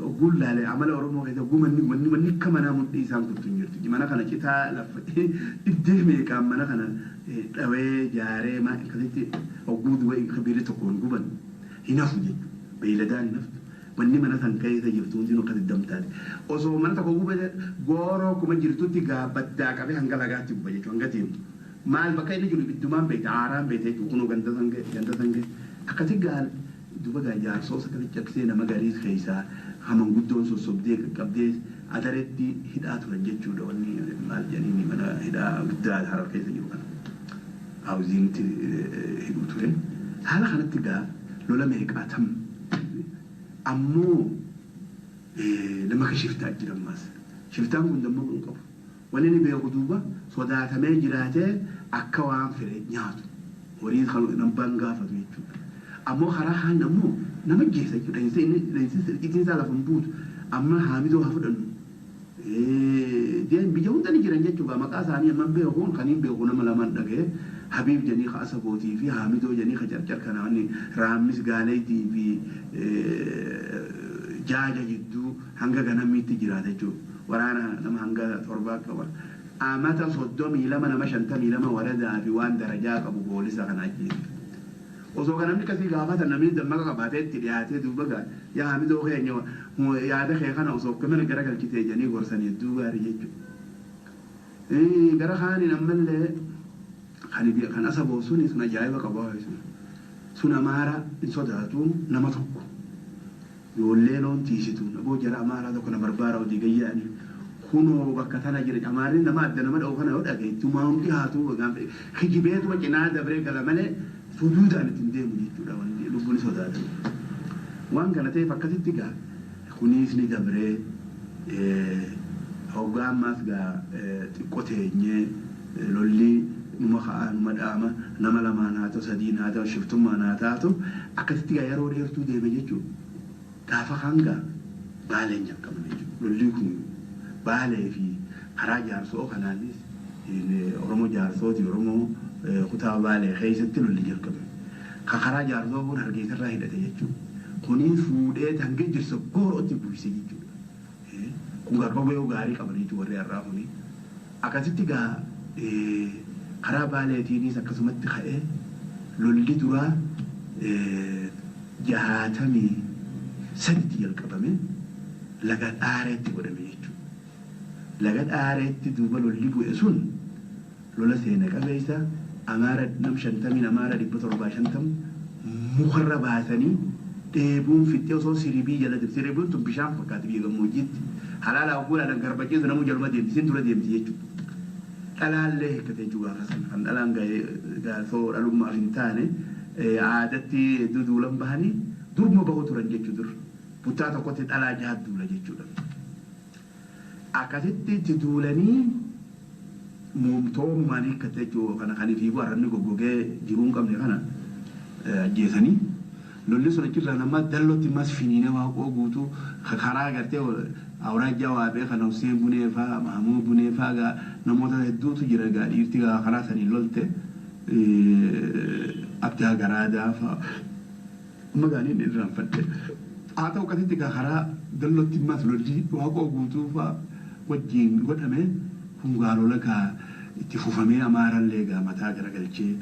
ogguun laalee amala Oromoo keessa oguu manni manni manni akka manaa mudhii isaan kuttu hin jirtu. Mana kana citaa lafa dhibdee meeqaan mana kana dhawee jaaree akkasitti oguu duba kabiirri tokko hin guban hin hafu jechuudha. Beeyladaan hin haftu. Manni mana san keessa jirtu hundinuu akkasitti damtaate. Osoo mana tokko gube gooroo kuma jirtutti baddaa qabee hanga lagaatti guba jechuudha hanga deemu. Maal bakka inni jiru ibiddumaan beekte aaraan beekte jechuudha kunoo ganda san ga'e ganda san ga'e. Akkasi gaal duba gaa jaarsoo akkasitti cabsee nama garii keessaa hamanguddoon sossobdee qaqqabdee adaretti hidhaa turan jechuudha wanni maal jedhanii mana hidhaa guddaa Harar keessa jiru kana. Haawuziinitti hidhuu ture. Haala kanatti gaa lola meeqaa tam ammoo nama ka shiftaa jira ammaas. Shiftaan kun dammoo hin qabu. Wanni inni beeku duuba sodaatamee jiraatee akka waan fedhe nyaatu. Horii kan nabbaan gaafatu jechuudha. Ammoo karaa kaan ammoo nama geessa jechuudha. Leensi isaa lafa hin buutu. Amma haamidoo haa fudhannu. Deem biyya hunda ni jiran jechuudha. Maqaa isaanii amma beekuun kan hin beeku nama lamaan dhaga'e. Habiib jedhanii ka Asabootii fi Haamidoo jedhanii ka Carcar kana wanni Raammis Gaaleetii fi Jaaja jidduu hanga ganamiitti jiraata jechuudha. Waraana nama hanga 7 qaba. Amata 32 nama 52 waradaa fi waan darajaa qabu poolisa kana ajjeese. Osoo kan namni akkasii gaafatan namni dammaqa qabaatee itti dhiyaatee duuba gaa yaa Haamidoo keenya yaada kee kana osoo akkamina gara galchitee jedhanii gorsan hedduu gaarii jechuudha. Gara kaaniin ammallee kan Asaboo suni sun ajaa'iba qaba sun. Sun Amaara hin sodaatu nama tokko. Ijoollee loon tiisitu aboo jara Amaaraa tokko na barbaara hojii gayyaa'anii. Kunoo bakka tana jira Amaarri nama adda nama dha'u kana yoo dhagaye tumaa hundi haatu kijibeetuma cinaa dabree gala malee suduudaan ittiin deemu jechuudha wanti lubbuun sodaatan. Waan kana ta'eef akkasitti gaa kunis ni dabree hoggaa ammaas gaa xiqqoo teenyee lolli Numa ka'aa numa dhaama nama lamaan haa ta'u sadiin haa ta'u shiftummaan haa taatu akkasitti gaa yeroo dheertuu deeme jechuudha. Gaafa kaan gaa Baaleen jalqabame jechuudha. Lolli kun Baalee fi karaa Jaarsoo kanaanis Oromoo Jaarsooti Oromoo kutaa Baalee keessatti lolli jalqabe. Ka karaa Jaarsoo kun Hargeessarraa hidhate jechuudha. Kunis fuudhee hanga jirsa goorootti buuse jechuudha. Kun gaa qawwee gaarii qaban jechuudha warri har'aa kuni. Akkasitti gaa karaa Baaleetiinis akkasumatti ka'ee lolli duraa 63tti jalqabame laga Dhaareetti godhame jechuudha. Laga Dhaareetti duuba lolli bu'e sun lola seena qabeessa Amaara nam 50n Amaara 750 mukarra baasanii dheebuun fixxee osoo siribii jala jirti. Siribiin tun bishaan fakkaatti biyya gammoojjiitti. Halaala ogguudhaan garbachiisu namuu jaluma deemti isin dura deemti jechuudha. Dhalaallee hiikkate jechuudha gaafa sana. Kan dhalaan gaafoo dhalummaaf hin taane aadatti hedduu duulan bahanii durma bahu turan jechuudha dur. Buttaa tokkotti dhalaa jaha duula jechuudha. Akkasitti itti duulanii muumtoomumaan hiikkate jechuudha. Kana kan fiiguu arrabni goggogee jiruu hin qabne kana ajjeesanii. Lolli sun achirraa nama dallootti mas finiina Waaqoo Guutuu karaa agartee awraajjaa Waabee kana Hussein Bunee faa Mahamud Bunee faa gaa namoota hedduutu jira gaa dhiirti gaa karaa saniin lolte Abdaa Garaadaa faa amma gaaniin irraanfadhe. Haa ta'u akkasitti gaa karaa dallootti mas lolli Waaqoo Guutuu faa wajjiin godhame kun gaa lola gaa itti fufamee Amaarallee gaa mataa garagalchee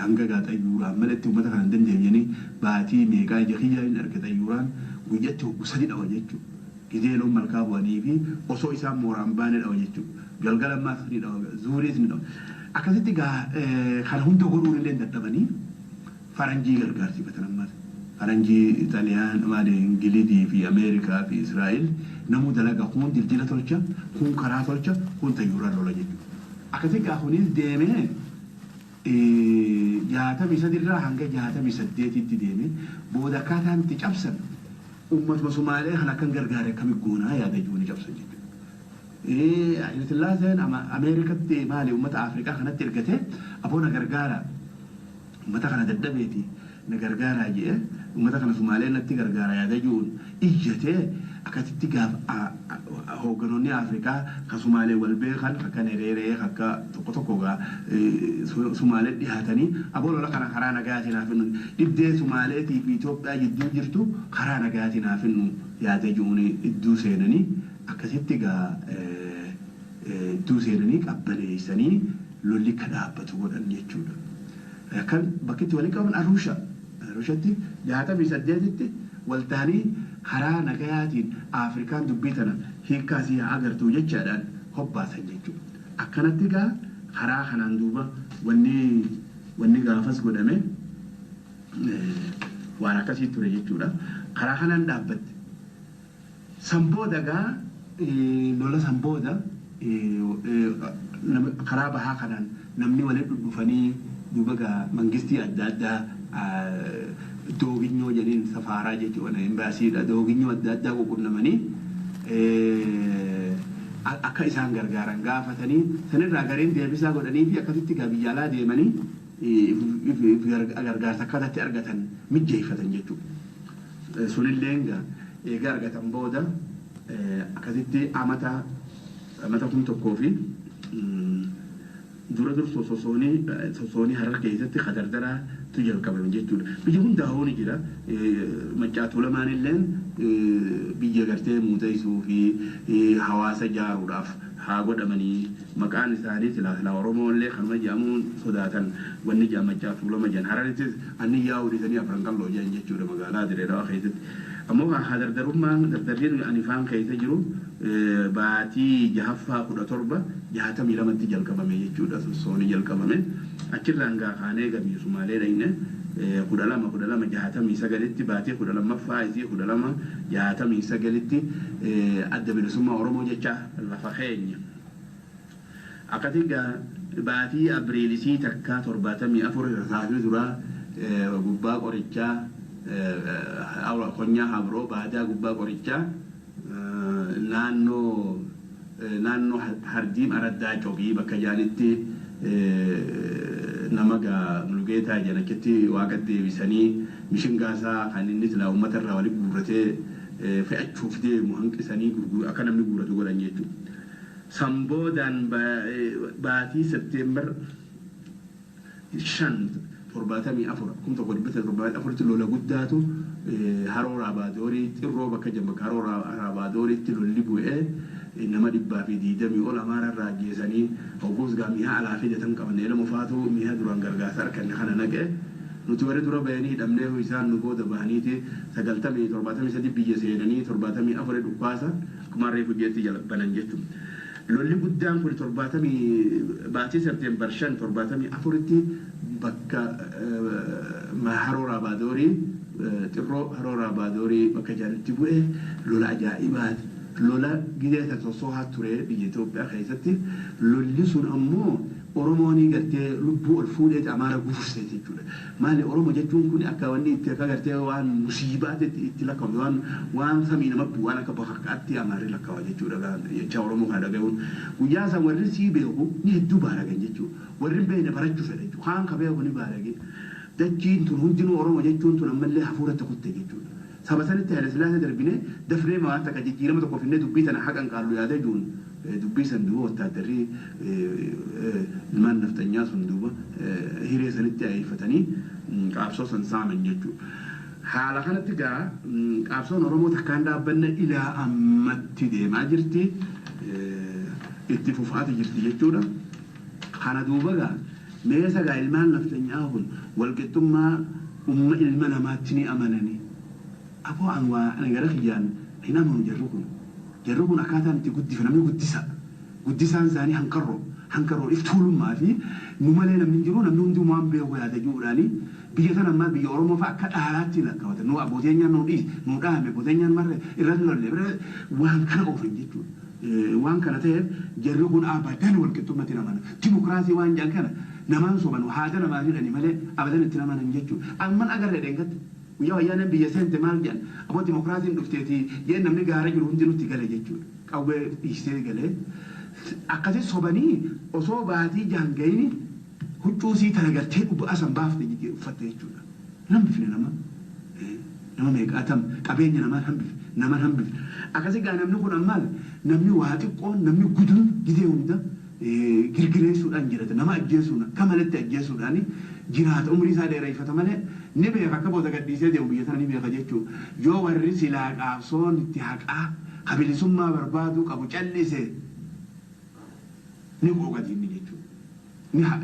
hanga gaa xayyuuraan malatti uummata kana hin dandeenyanii baatii meeqaa ija kiyyaa hin arge xayyuuraan guyyatti hoggu sadi dhawa jechuudha. Gizee loon malkaa bu'anii fi osoo isaan mooraan baane dhawa jechuudha. Galgala ammaas ni dhawa, zuuriis ni dhawa. Akkasitti gaa kana hunda godhuun illee dadhabanii faranjii gargaarsiifatan ammas. Faranjii Xaliyaan, maali Ingilizii fi Ameerikaa fi Israa'el namuu dalaga kun dildila tolcha, kun karaa tolcha, kun xayyuuraan lola jechuudha. Akkasitti gaa kunis deemee 63 irraa hanga 68tti deeme booda akkaataan itti cabsan uummatuma Sumaalee kan akkan gargaare akkami goonaa yaada jiru ni cabsan jechuudha. Haile Sillaaseen Ameerikatti maali uummata Afrikaa kanatti ergatee aboo na gargaara uummata kana dadhabeeti na gargaaraa jedhee uummata kana Sumaalee natti gargaara yaada jiruun iyyatee akkasitti gaaf hoogganoonni Afrikaa kan Sumaalee wal beekan akka Nereeree akka tokko tokko gaa Sumaalee dhiyaatanii aboo lola kana karaa nagaatiin haa finnu dhibdee Sumaaleetii fi Itoophiyaa jidduu jirtu karaa nagaatiin haa finnu yaada jiruun idduu seenanii akkasitti gaa idduu seenanii qabbaneessanii lolli akka dhaabbatu godhan jechuudha. Kan bakki itti waliin qabaman Arusha. Arushatti 68tti wal ta'anii karaa nagayaatiin Afrikaan dubbii tana hiikkaasii haa agartuu jechaadhaan hobbaasan jechuudha. Akkanatti gaa karaa kanaan duuba wanni gaafas godhame waan akkasii ture jechuudha. Karaa kanaan dhaabbatte. San booda gaa lola san booda karaa bahaa kanaan namni walitti dhufanii duuba gaa mangistii adda addaa dooginyoo jedhaniin safaaraa jechuudha embaasiidha dooginyoo adda addaa qunnamanii akka isaan gargaaran gaafatanii sanirraa gareen deebisaa godhanii fi akkasitti gaa biyya alaa deemanii gargaarsa akkatatti argatan mijjeeffatan jechuudha. Sunillee gaa eega argatan booda akkasitti amata 1000 fi dura dur sosoonii Harar keessatti kadardaraatu jalqabame jechuudha. Biyya hundaa'uu ni jira. Maccaatuu lamaan illeen biyya gartee muuxeessuu fi hawaasa ijaaruudhaaf haa godhamanii maqaan isaanii silaa silaa Oromoo illee kanuma jedhamuun sodaatan wanni jedhan Maccaatuu lama jedhan. Hararittis anni yaa'uu dhiisanii afran qalloo jedhan jechuudha magaalaa Dirree Dhawaa keessatti. Ammoo dardarummaan dardarriin ani faan keessa jiru baatii jahaffaa 17 62tti jalqabame jechuudha sossoonii jalqabame. Achirraan gaa kaanee gabii Sumaalee dhaqne 12 12 69tti baatii 12ffaa isii 12 69tti adda bilisummaa Oromoo jecha lafa keenya. Akkasii gaa baatii Abriilisii takka 74 rasaasni duraa gubbaa qorichaa konyaa Habroo baadaa gubbaa qorichaa naannoo Hardiim Araddaa Cobii bakka jaanitti Nama gaa Mulugeetaa jedhan achitti waaqa deebisanii mishingaasaa kan inni silaa uummata irraa walitti guurratee fe'achuuf deemu hanqisanii akka namni guurratu godhan jechuudha. Sanboodaan baatii Septeembar 5 74 1974tti lola guddaatu haroo Raabaadorii xirroo bakka jedhamu bakka haroo Raabadooriitti lolli bu'ee nama 120 ol Amaara irraa ajjeesanii hogguus gaa mi'a alaa fidatan qaban elma faatu mi'a duraan gargaarsa arganne kana naqe nuti warri dura bahanii hidhamnee isaan nu booda bahaniiti 90 73 biyya seenanii 74 dhukkaasa akkuma reefu jeetti jala banan jechuudha. Lolli guddaan kun 70 baatii Septeembar 5 74tti bakka haroo Raabaadorii xirroo haroo Raabaadorii bakka jaanitti bu'e lola ajaa'ibaati. Lola gidee sossoohaa ture biyya Itoophiyaa keessatti lolli sun ammoo Oromoon gartee lubbuu ol fuudhee Amaara gufsee jechuudha. Maali Oromoo jechuun kun akka wanni itti akka gartee waan musiibaatti itti lakkaa'u waan samii nama bu'u waan akka bakakkaatti Amaarri lakkaa'a jechuudha. Jecha Oromoo kana dhaga'uun guyyaa san warri sii beeku ni hedduu baaragan jechuudha. Warri hin beekne barachuu fedha jechuudha. Kaan ka beeku ni baarage. Dachiin tun hundinuu Oromoo jechuun tun ammallee hafuuratti kutte jechuudha. Saba sanitti Haile Sillaasee darbinee dafnee waan takka jijjiirama tokko finnee dubbii tana haqan qaallu yaadee jiruun dubbii san duuba wattaaddarri ilmaan nafxanyaa sun duuba hiree sanitti ayeeffatanii qaabsoo san saaman jechuudha. Haala kanatti gaa qaabsoon Oromoo takkaan dhaabbanne ilaa ammatti deemaa jirti itti fufaati jirti jechuudha. Kana duuba gaa meesa gaa ilmaan nafxanyaa kun walqixxummaa umma ilma namaatti ni amananii. Aboo an waa ana gara kiyyaan hin amanu jarri kun akkaataan itti guddifa namni guddisa guddisaan isaanii hankarroo iftuulummaa fi nu malee namni hin jiru namni hundi waan beeku yaada jiruudhaani biyya sana ammaa biyya Oromoo fa'a akka dhaalaatti lakkaawwatan nu abbooteen nu dhiis nu dhaame abbooteen marre irratti lolle waan kana oofan jechuudha. Waan kana ta'eef jarri kun abadan walqixxummaatti amana dimokiraasii waan jedhan kana namaan soban haada namaa jedhani malee abadan itti amanan jechuudha. Amman agarree dheengatti. Guyyaa wayyaaneen biyya seente maal jedhan aboo dimokiraasiin dhufteeti jeen namni gaara jiru hundi nutti gale jechuudha. Qawwee dhiisee galee akkasii sobanii osoo baatii jaangayini huccuu sii tana gartee dhugaa san baafte uffatte jechuudha. Hambifne nama meeqaatam qabeenya namaan hambifne namaan hambifne akkasii gaa namni kun ammaal namni waa xiqqoon namni guduun gidee hunda girgireessuudhaan jirata nama ajjeesuun akka malatti ajjeesuudhaan jiraata umrii isaa dheereffata malee ni beeka akka booda gadhiisee deemu biyya sana ni beeka jechuudha. Yoo warri silaa qaabsoon itti haqaa kabilisummaa barbaadu qabu callise ni qooqa diinni jechuudha.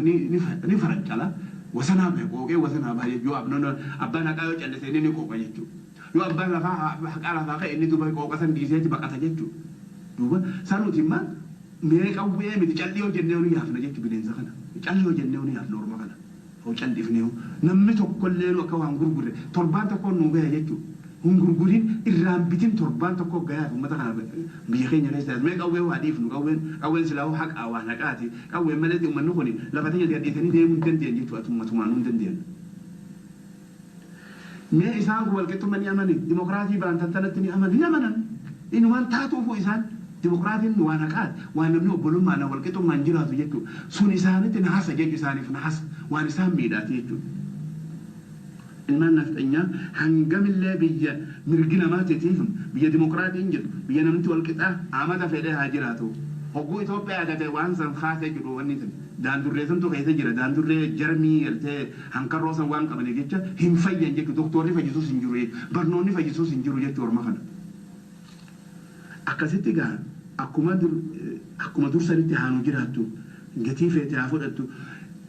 Ni farancala wasanaa bahe qooqee wasanaa bahe yoo abbaan haqaa yoo callise inni ni qooqa jechuudha. Yoo abbaan lafaa haqaa lafaa ka'e inni duuba qooqa san dhiiseeti baqata jechuudha. Duuba sanuuti immoo mee qawwee miti calli yoo jennee ni yaafna jechuudha bineensa kana. Calli yoo jennee ni yaafna orma kana. Hoo callifnee namni tokkollee akka waan gurgurre torbaan tokko nu gahe jechuudha. Hun gurgurin irraan bitin torbaan tokko gahaaf uummata kana biyya keenya keessa mee qawwee waa dhiifnu qawween silaa haqaa waan haqaati qawween malee uummanni kun lafa teenya gadhiisanii deemuu hin dandeenye jechuudha ummatumaan hin dandeenye. Mee isaan kun walqixxummaa ni amani dimokiraasii baan tanatti ni amani ni amanan inumaan taatuufu isaan dimokiraasiin waan haqaati waan namni obbolummaan walqixxummaan jiraatu jechuudha sun isaanitti nahasa jechuudha isaaniif nahasa waan isaan miidhaati jechuudha. Ilmaan nafxanyaa hangamillee biyya mirgi namaatiif biyya dimokiraatiin jedhu biyya namni walqixaa amata fedhee haa jiraatu. Hogguu Itoophiyaa agatee waan san kaasee jiru wanni sun daandurree santu keessa jira daandurree jarmii gartee hankarroo san waan qabaniif jecha hin fayyan jechuudha doktorri fayyisuus hin jiru barnoonni fayyisuus hin jiru jechuudha orma kana. Akkasitti gaa akkuma dursanitti haanuu jiraattu gatii feete haa fudhattu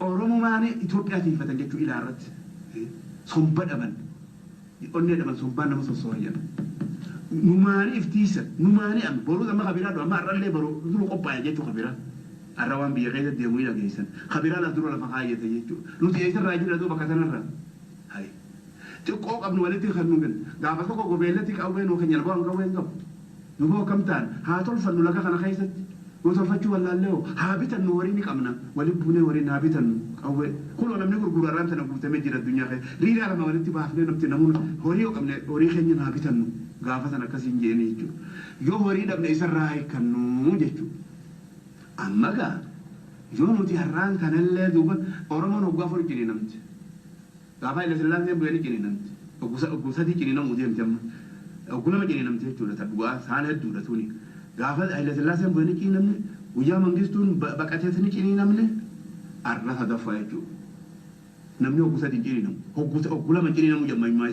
Oromomaan Itoophiyaa tiifatan jechuudha ilaarratti. Somba dhaban onnee dhaban sombaan nama sossooran jedha. Numaanii iftiisa numaanii amma boruu amma kabiraa dha amma har'allee boruu dura qophaa'e jechuudha kabiraa. Har'a waan biyya keessa deemuu hin dhageessan kabiraa lafa dura lafa kaayyate jechuudha. Nuti eessarraa jirra duuba bakka sanarraa. Xiqqoo qabnu walitti kan nu kennu gaafa tokko gobeellatti qawwee nuu keenya albaa qawwee hin qabu. Duuba akkam ta'an haa tolfannu laga kana keessatti. Yoo tolfachuu wallaallee haa bitannu horii ni qabna walitti buunee horii haa bitannu qawwee kunoo namni gurguru arraan tana guutamee jira addunyaa keessa riiraa lama walitti baafnee namti namuun horii yoo qabne horii keenya haa bitannu gaafa sana akkasiin jeeni jechuudha yoo horii dhabne isarraa hiikannu jechuudha. Amma gaa Yoo nuti har'aan kanallee duuba Oromoon hoggaa 4 ciniinamti. Gaafa Haile Sillaaseen bu'anii ciniinamti. Hogguu 3 ciniinamuu deemti amma. Hogguu 2 ciniinamti jechuudha. Ta dhugaa saan hedduudha tuni. Gaafa Haile Sillaaseen bu'anii ciniinamne, guyyaa Mangistuun baqatees ni ciniinamne, har'a sadaffaa jechuudha. Namni hogguu 3 ciniinamu. Hogguu 2 ciniinamu jedhama himmaa.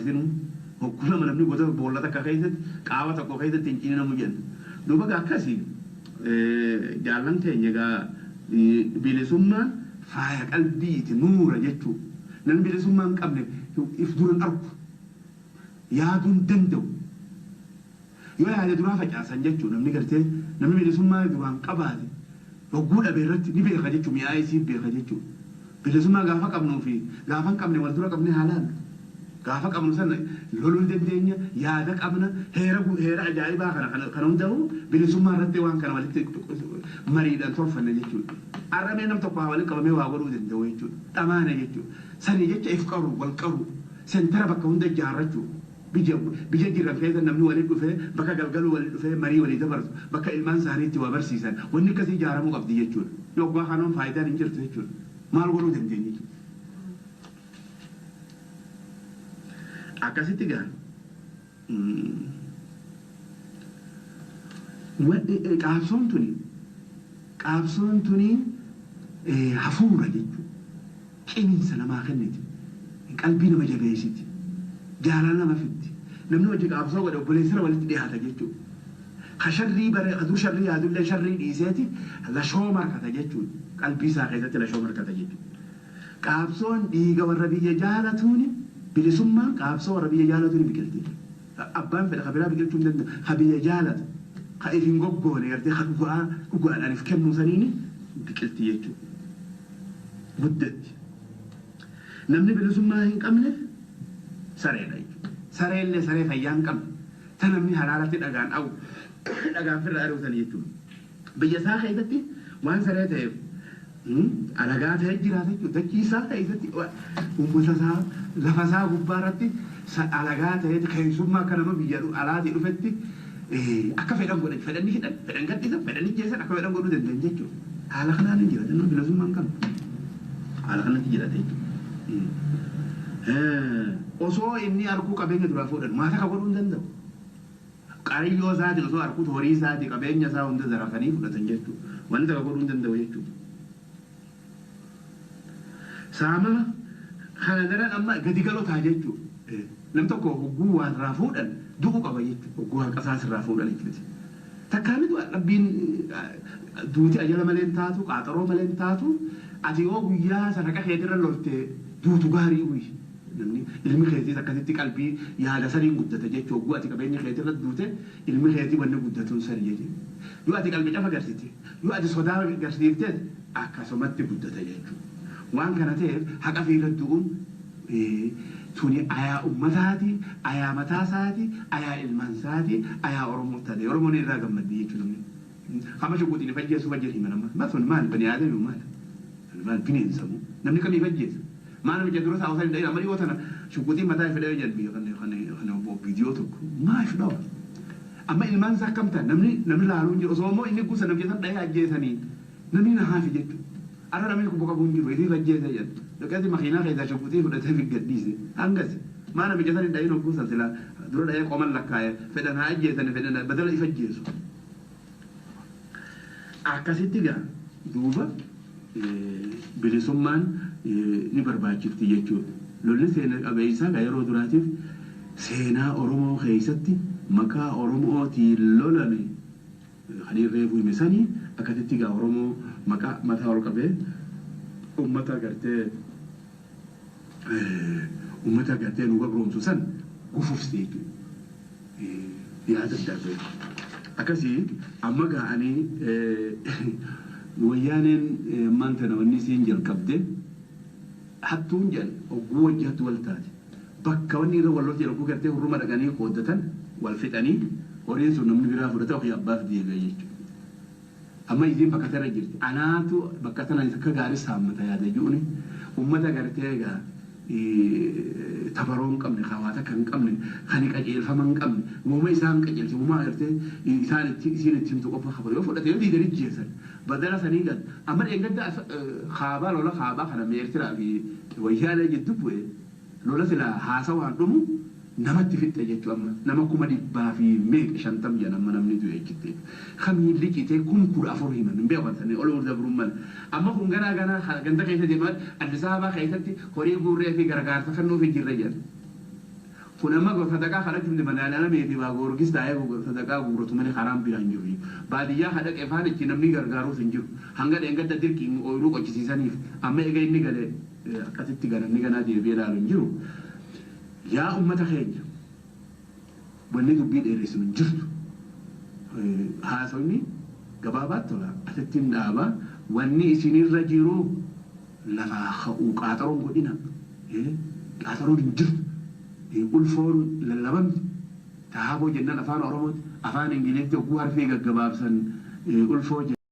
Hogguu 2 namni gosa boolla takka keessatti qaawa tokko keessatti hin ciniinamu jenna. Duuba akkasii jaallan keenya egaa bilisummaan faaya qalbiiti, nuura jechuudha. Namni bilisummaa hin qabne if duran argu, yaaduu hin danda'u. Yoo yaade duraa facaasan jechuudha. Namni gartee namni bilisummaa duraan qabaate hogguu dhabe irratti ni beeka jechuudha, mi'aa isii beeka jechuudha. Bilisummaa gaafa qabnuu fi gaafa hin qabne wal dura qabne haa laallu. Gaafa qabnu sana loluu ni dandeenya, yaada qabna, heera ajaa'ibaa kana hundaa'u bilisummaa irratti waan kana walitti mariidhaan tolfanne jechuudha. Har'a mee nam tokko haa walitti qabamee waa godhuu danda'u jechuudha. Dhamaana jechuudha. Sanii jecha if qaru, wal qaru, sentara bakka hunda ijaarrachuu. Biyya jiran keessa namni walitti dhufee bakka galgaluu walitti dhufee marii walii dabarsu, bakka ilmaan isaanii itti waa barsiisan, wanni akkasii ijaaramuu qabdi jechuudha. Yoggaa kanoon faayidaan hin jirtu jechuudha. Maal godhuu dandeenya jechuudha. Akkasitti gaa qaabsoon tuni hafuura jechuudha. Cimiinsa namaa kenniti. Qalbii nama jabeessiti. Jaalala nama fiddi. Namni hojii qaabsoo godhe obboleessira walitti dhiyaata jechuudha. Ka sharrii bare, ka dur sharrii yaadullee sharrii dhiiseeti lashoo markata jechuudha. Qalbii isaa keessatti lashoo markata jechuudha. Qaabsoon dhiiga warra biyya jaalatuuni, bilisummaan qaabsoo warra biyya jaalatuuni biqilti. Abbaan fedha ka biraa biqilchuu hin danda'u. Ka biyya jaalatu, ka if hin goggoone gartee, ka dhugaa dhugaadhaan if kennuu saniini biqilti jechuudha. Guddatti. Namni bilisummaa hin qabne sareedha jechuudha. Sareellee saree fayyaa hin qabne. Ta namni halaalatti dhagaan dha'u, dhagaan firra ari'u jechuudha. Biyya isaa keessatti waan saree ta'eef alagaa ta'ee jiraata jechuudha. Dachii isaa keessatti, uummata isaa, lafa isaa gubbaa irratti alagaa ta'ee, keessummaa akka nama biyya alaatii dhufetti akka fedhan godhan, fedhan hidhan, fedhan gadhiisan, fedhan ijjeessan, akka fedhan godhuu danda'an jechuudha. Haala kanaan hin jiraatan, namni bilisummaa hin qabne. Haala kanatti jiraata jechuudha. Osoo inni arguu qabeenya duraa fuudhan maata ka godhuu hin danda'u. Qariyyoo isaatiin osoo arguu horii isaatii, qabeenya isaa hunda zarafanii fudhatan jechuudha. Wanni takka godhuu hin danda'u jechuudha. Saamama kana daran amma gadi galotaa jechuudha. Nam tokko hogguu waan irraa fuudhan du'uu qaba jechuudha. Hogguu haqa isaas irraa fuudhan jechuudha. Takkaani du'a Rabbiin duuti ajala malee hin taatu, qaaxaroo malee hin taatu, ati yoo guyyaa sana haqa keetirra lolte duutu gaarii uyi. Namni ilmi keetiis akkasitti qalbii yaada saniin guddata jechuudha. Hogguu ati qabeenya keetirra duute ilmi keetii wanni guddatuun sani jechuudha. Yoo ati qalbii cafa garsiite, yoo ati sodaa garsiiftes akkasumatti guddata jechuudha. Waan kana ta'eef haqa fiirra du'uun tuni ayaa ummataati, ayaa mataasaati, ayaa ilmaansaati, ayaa Oromoo taate. Oromoon irraa gammaddi jechuudha namni. Kama shuguutiin fajjeessu fajjeessu himan amma. Maal maal bani aadami maal? Maal bineensamu? Namni kamii fajjeessa? Maal namicha dura sa'a osoo hin amma dhiyoo tana shuguutiin mataa fedhee jedhan biyya kana viidiyoo tokko. Maal fidhaa? Amma ilmaan isaa akkam ta'an namni laaluu hin jiru. Osoo immoo inni guusa namni san dhahee ajjeesanii namni na haafi jechuudha. Arra namni kubba qabu hin jiru. Ifii fajjeessa jedhan. Dhaqeeti makiinaa keessaa shuguutii fudhatee fi gadhiise. Hangas. Maa namicha san hin dhahin hogguu san silaa dura dhahee qoman lakkaa'e, fedhan haa ajjeesani, fedhan badala ifa ajjeesu. Akkasitti gaa duuba bilisummaan ni barbaachifti jechuudha. Lolli seena qabeessaa kan yeroo duraatiif seenaa Oromoo keessatti maqaa Oromootiin lolame kan reefu hime sanii, akkasitti gaa Oromoo maqaa mataa ol qabee ummata gartee nu gabroomsu san gufufse jechuudha. Yaada darbe. Akkasii amma ga'anii wayyaaneen ammaan tana wanni isiin jalqabde hattuun jedhan hogguu wajji hattu wal taate. Bakka wanni irra wal lolti hogguu gartee hurruma dhaqanii qooddatan, wal fixanii, horiin sun namni biraa fudhate ofii abbaaf deebi'a jechuudha. Amma isiin bakka tana jirti. Anaatu bakka tana akka gaarii saammata yaada ji'uuni uummata gartee egaa Tabaroo hin qabne, hawaasa kan hin qabne, kan qajeelfama hin qabne, uumama isaan qajeelche, uumama agartee isaan itti isiin itti himtu qofa kabalu. Yoo fudhate yoo diidanii jeessan badala sanii gad. Amma dheengadda kaabaa lola kaabaa kana Eertiraa fi Wayyaalee jidduu bu'e lola sila haasawaan dhumu namatti fixxe jechuu, amma nama 550,000 jedhan amma namni du'e jechuudha. Kamiilli citee 14,000 himan hin beekan sanii ol dabruun mala. Amma kun ganaa ganaa ganda keessa deemaa Addis Ababaa keessatti horii guurree fi gargaarsa kennuuf jirra jedhan. Kun amma sadaqaa kadhachuun Madaalamee fi Goorgis taa'ee sadaqaa guurratu malee karaan biraan jiru. Baadiyyaa kadhaqee afaan itti namni gargaaruus hin jiru. Hanga dheengadda dirqiin ooyiruu qochisiisaniif amma eega inni galee akkasitti ganamni ganaa deebi'ee ilaalu hin jiru. Yaa uummata keenya, wanni dubbii dheeressu hin jirtu. Haasofni gabaabaatti tola asitti hin dhaaba. Wanni isinirra jiru lafaa ka'uu, qaaxaroon godhina. Qaaxaroon hin jirtu. Ulfoon lallabamti. Tahaaboo jennaan afaan Oromooti. Afaan Ingilizitti oguu harfii gaggabaabsan ulfoo.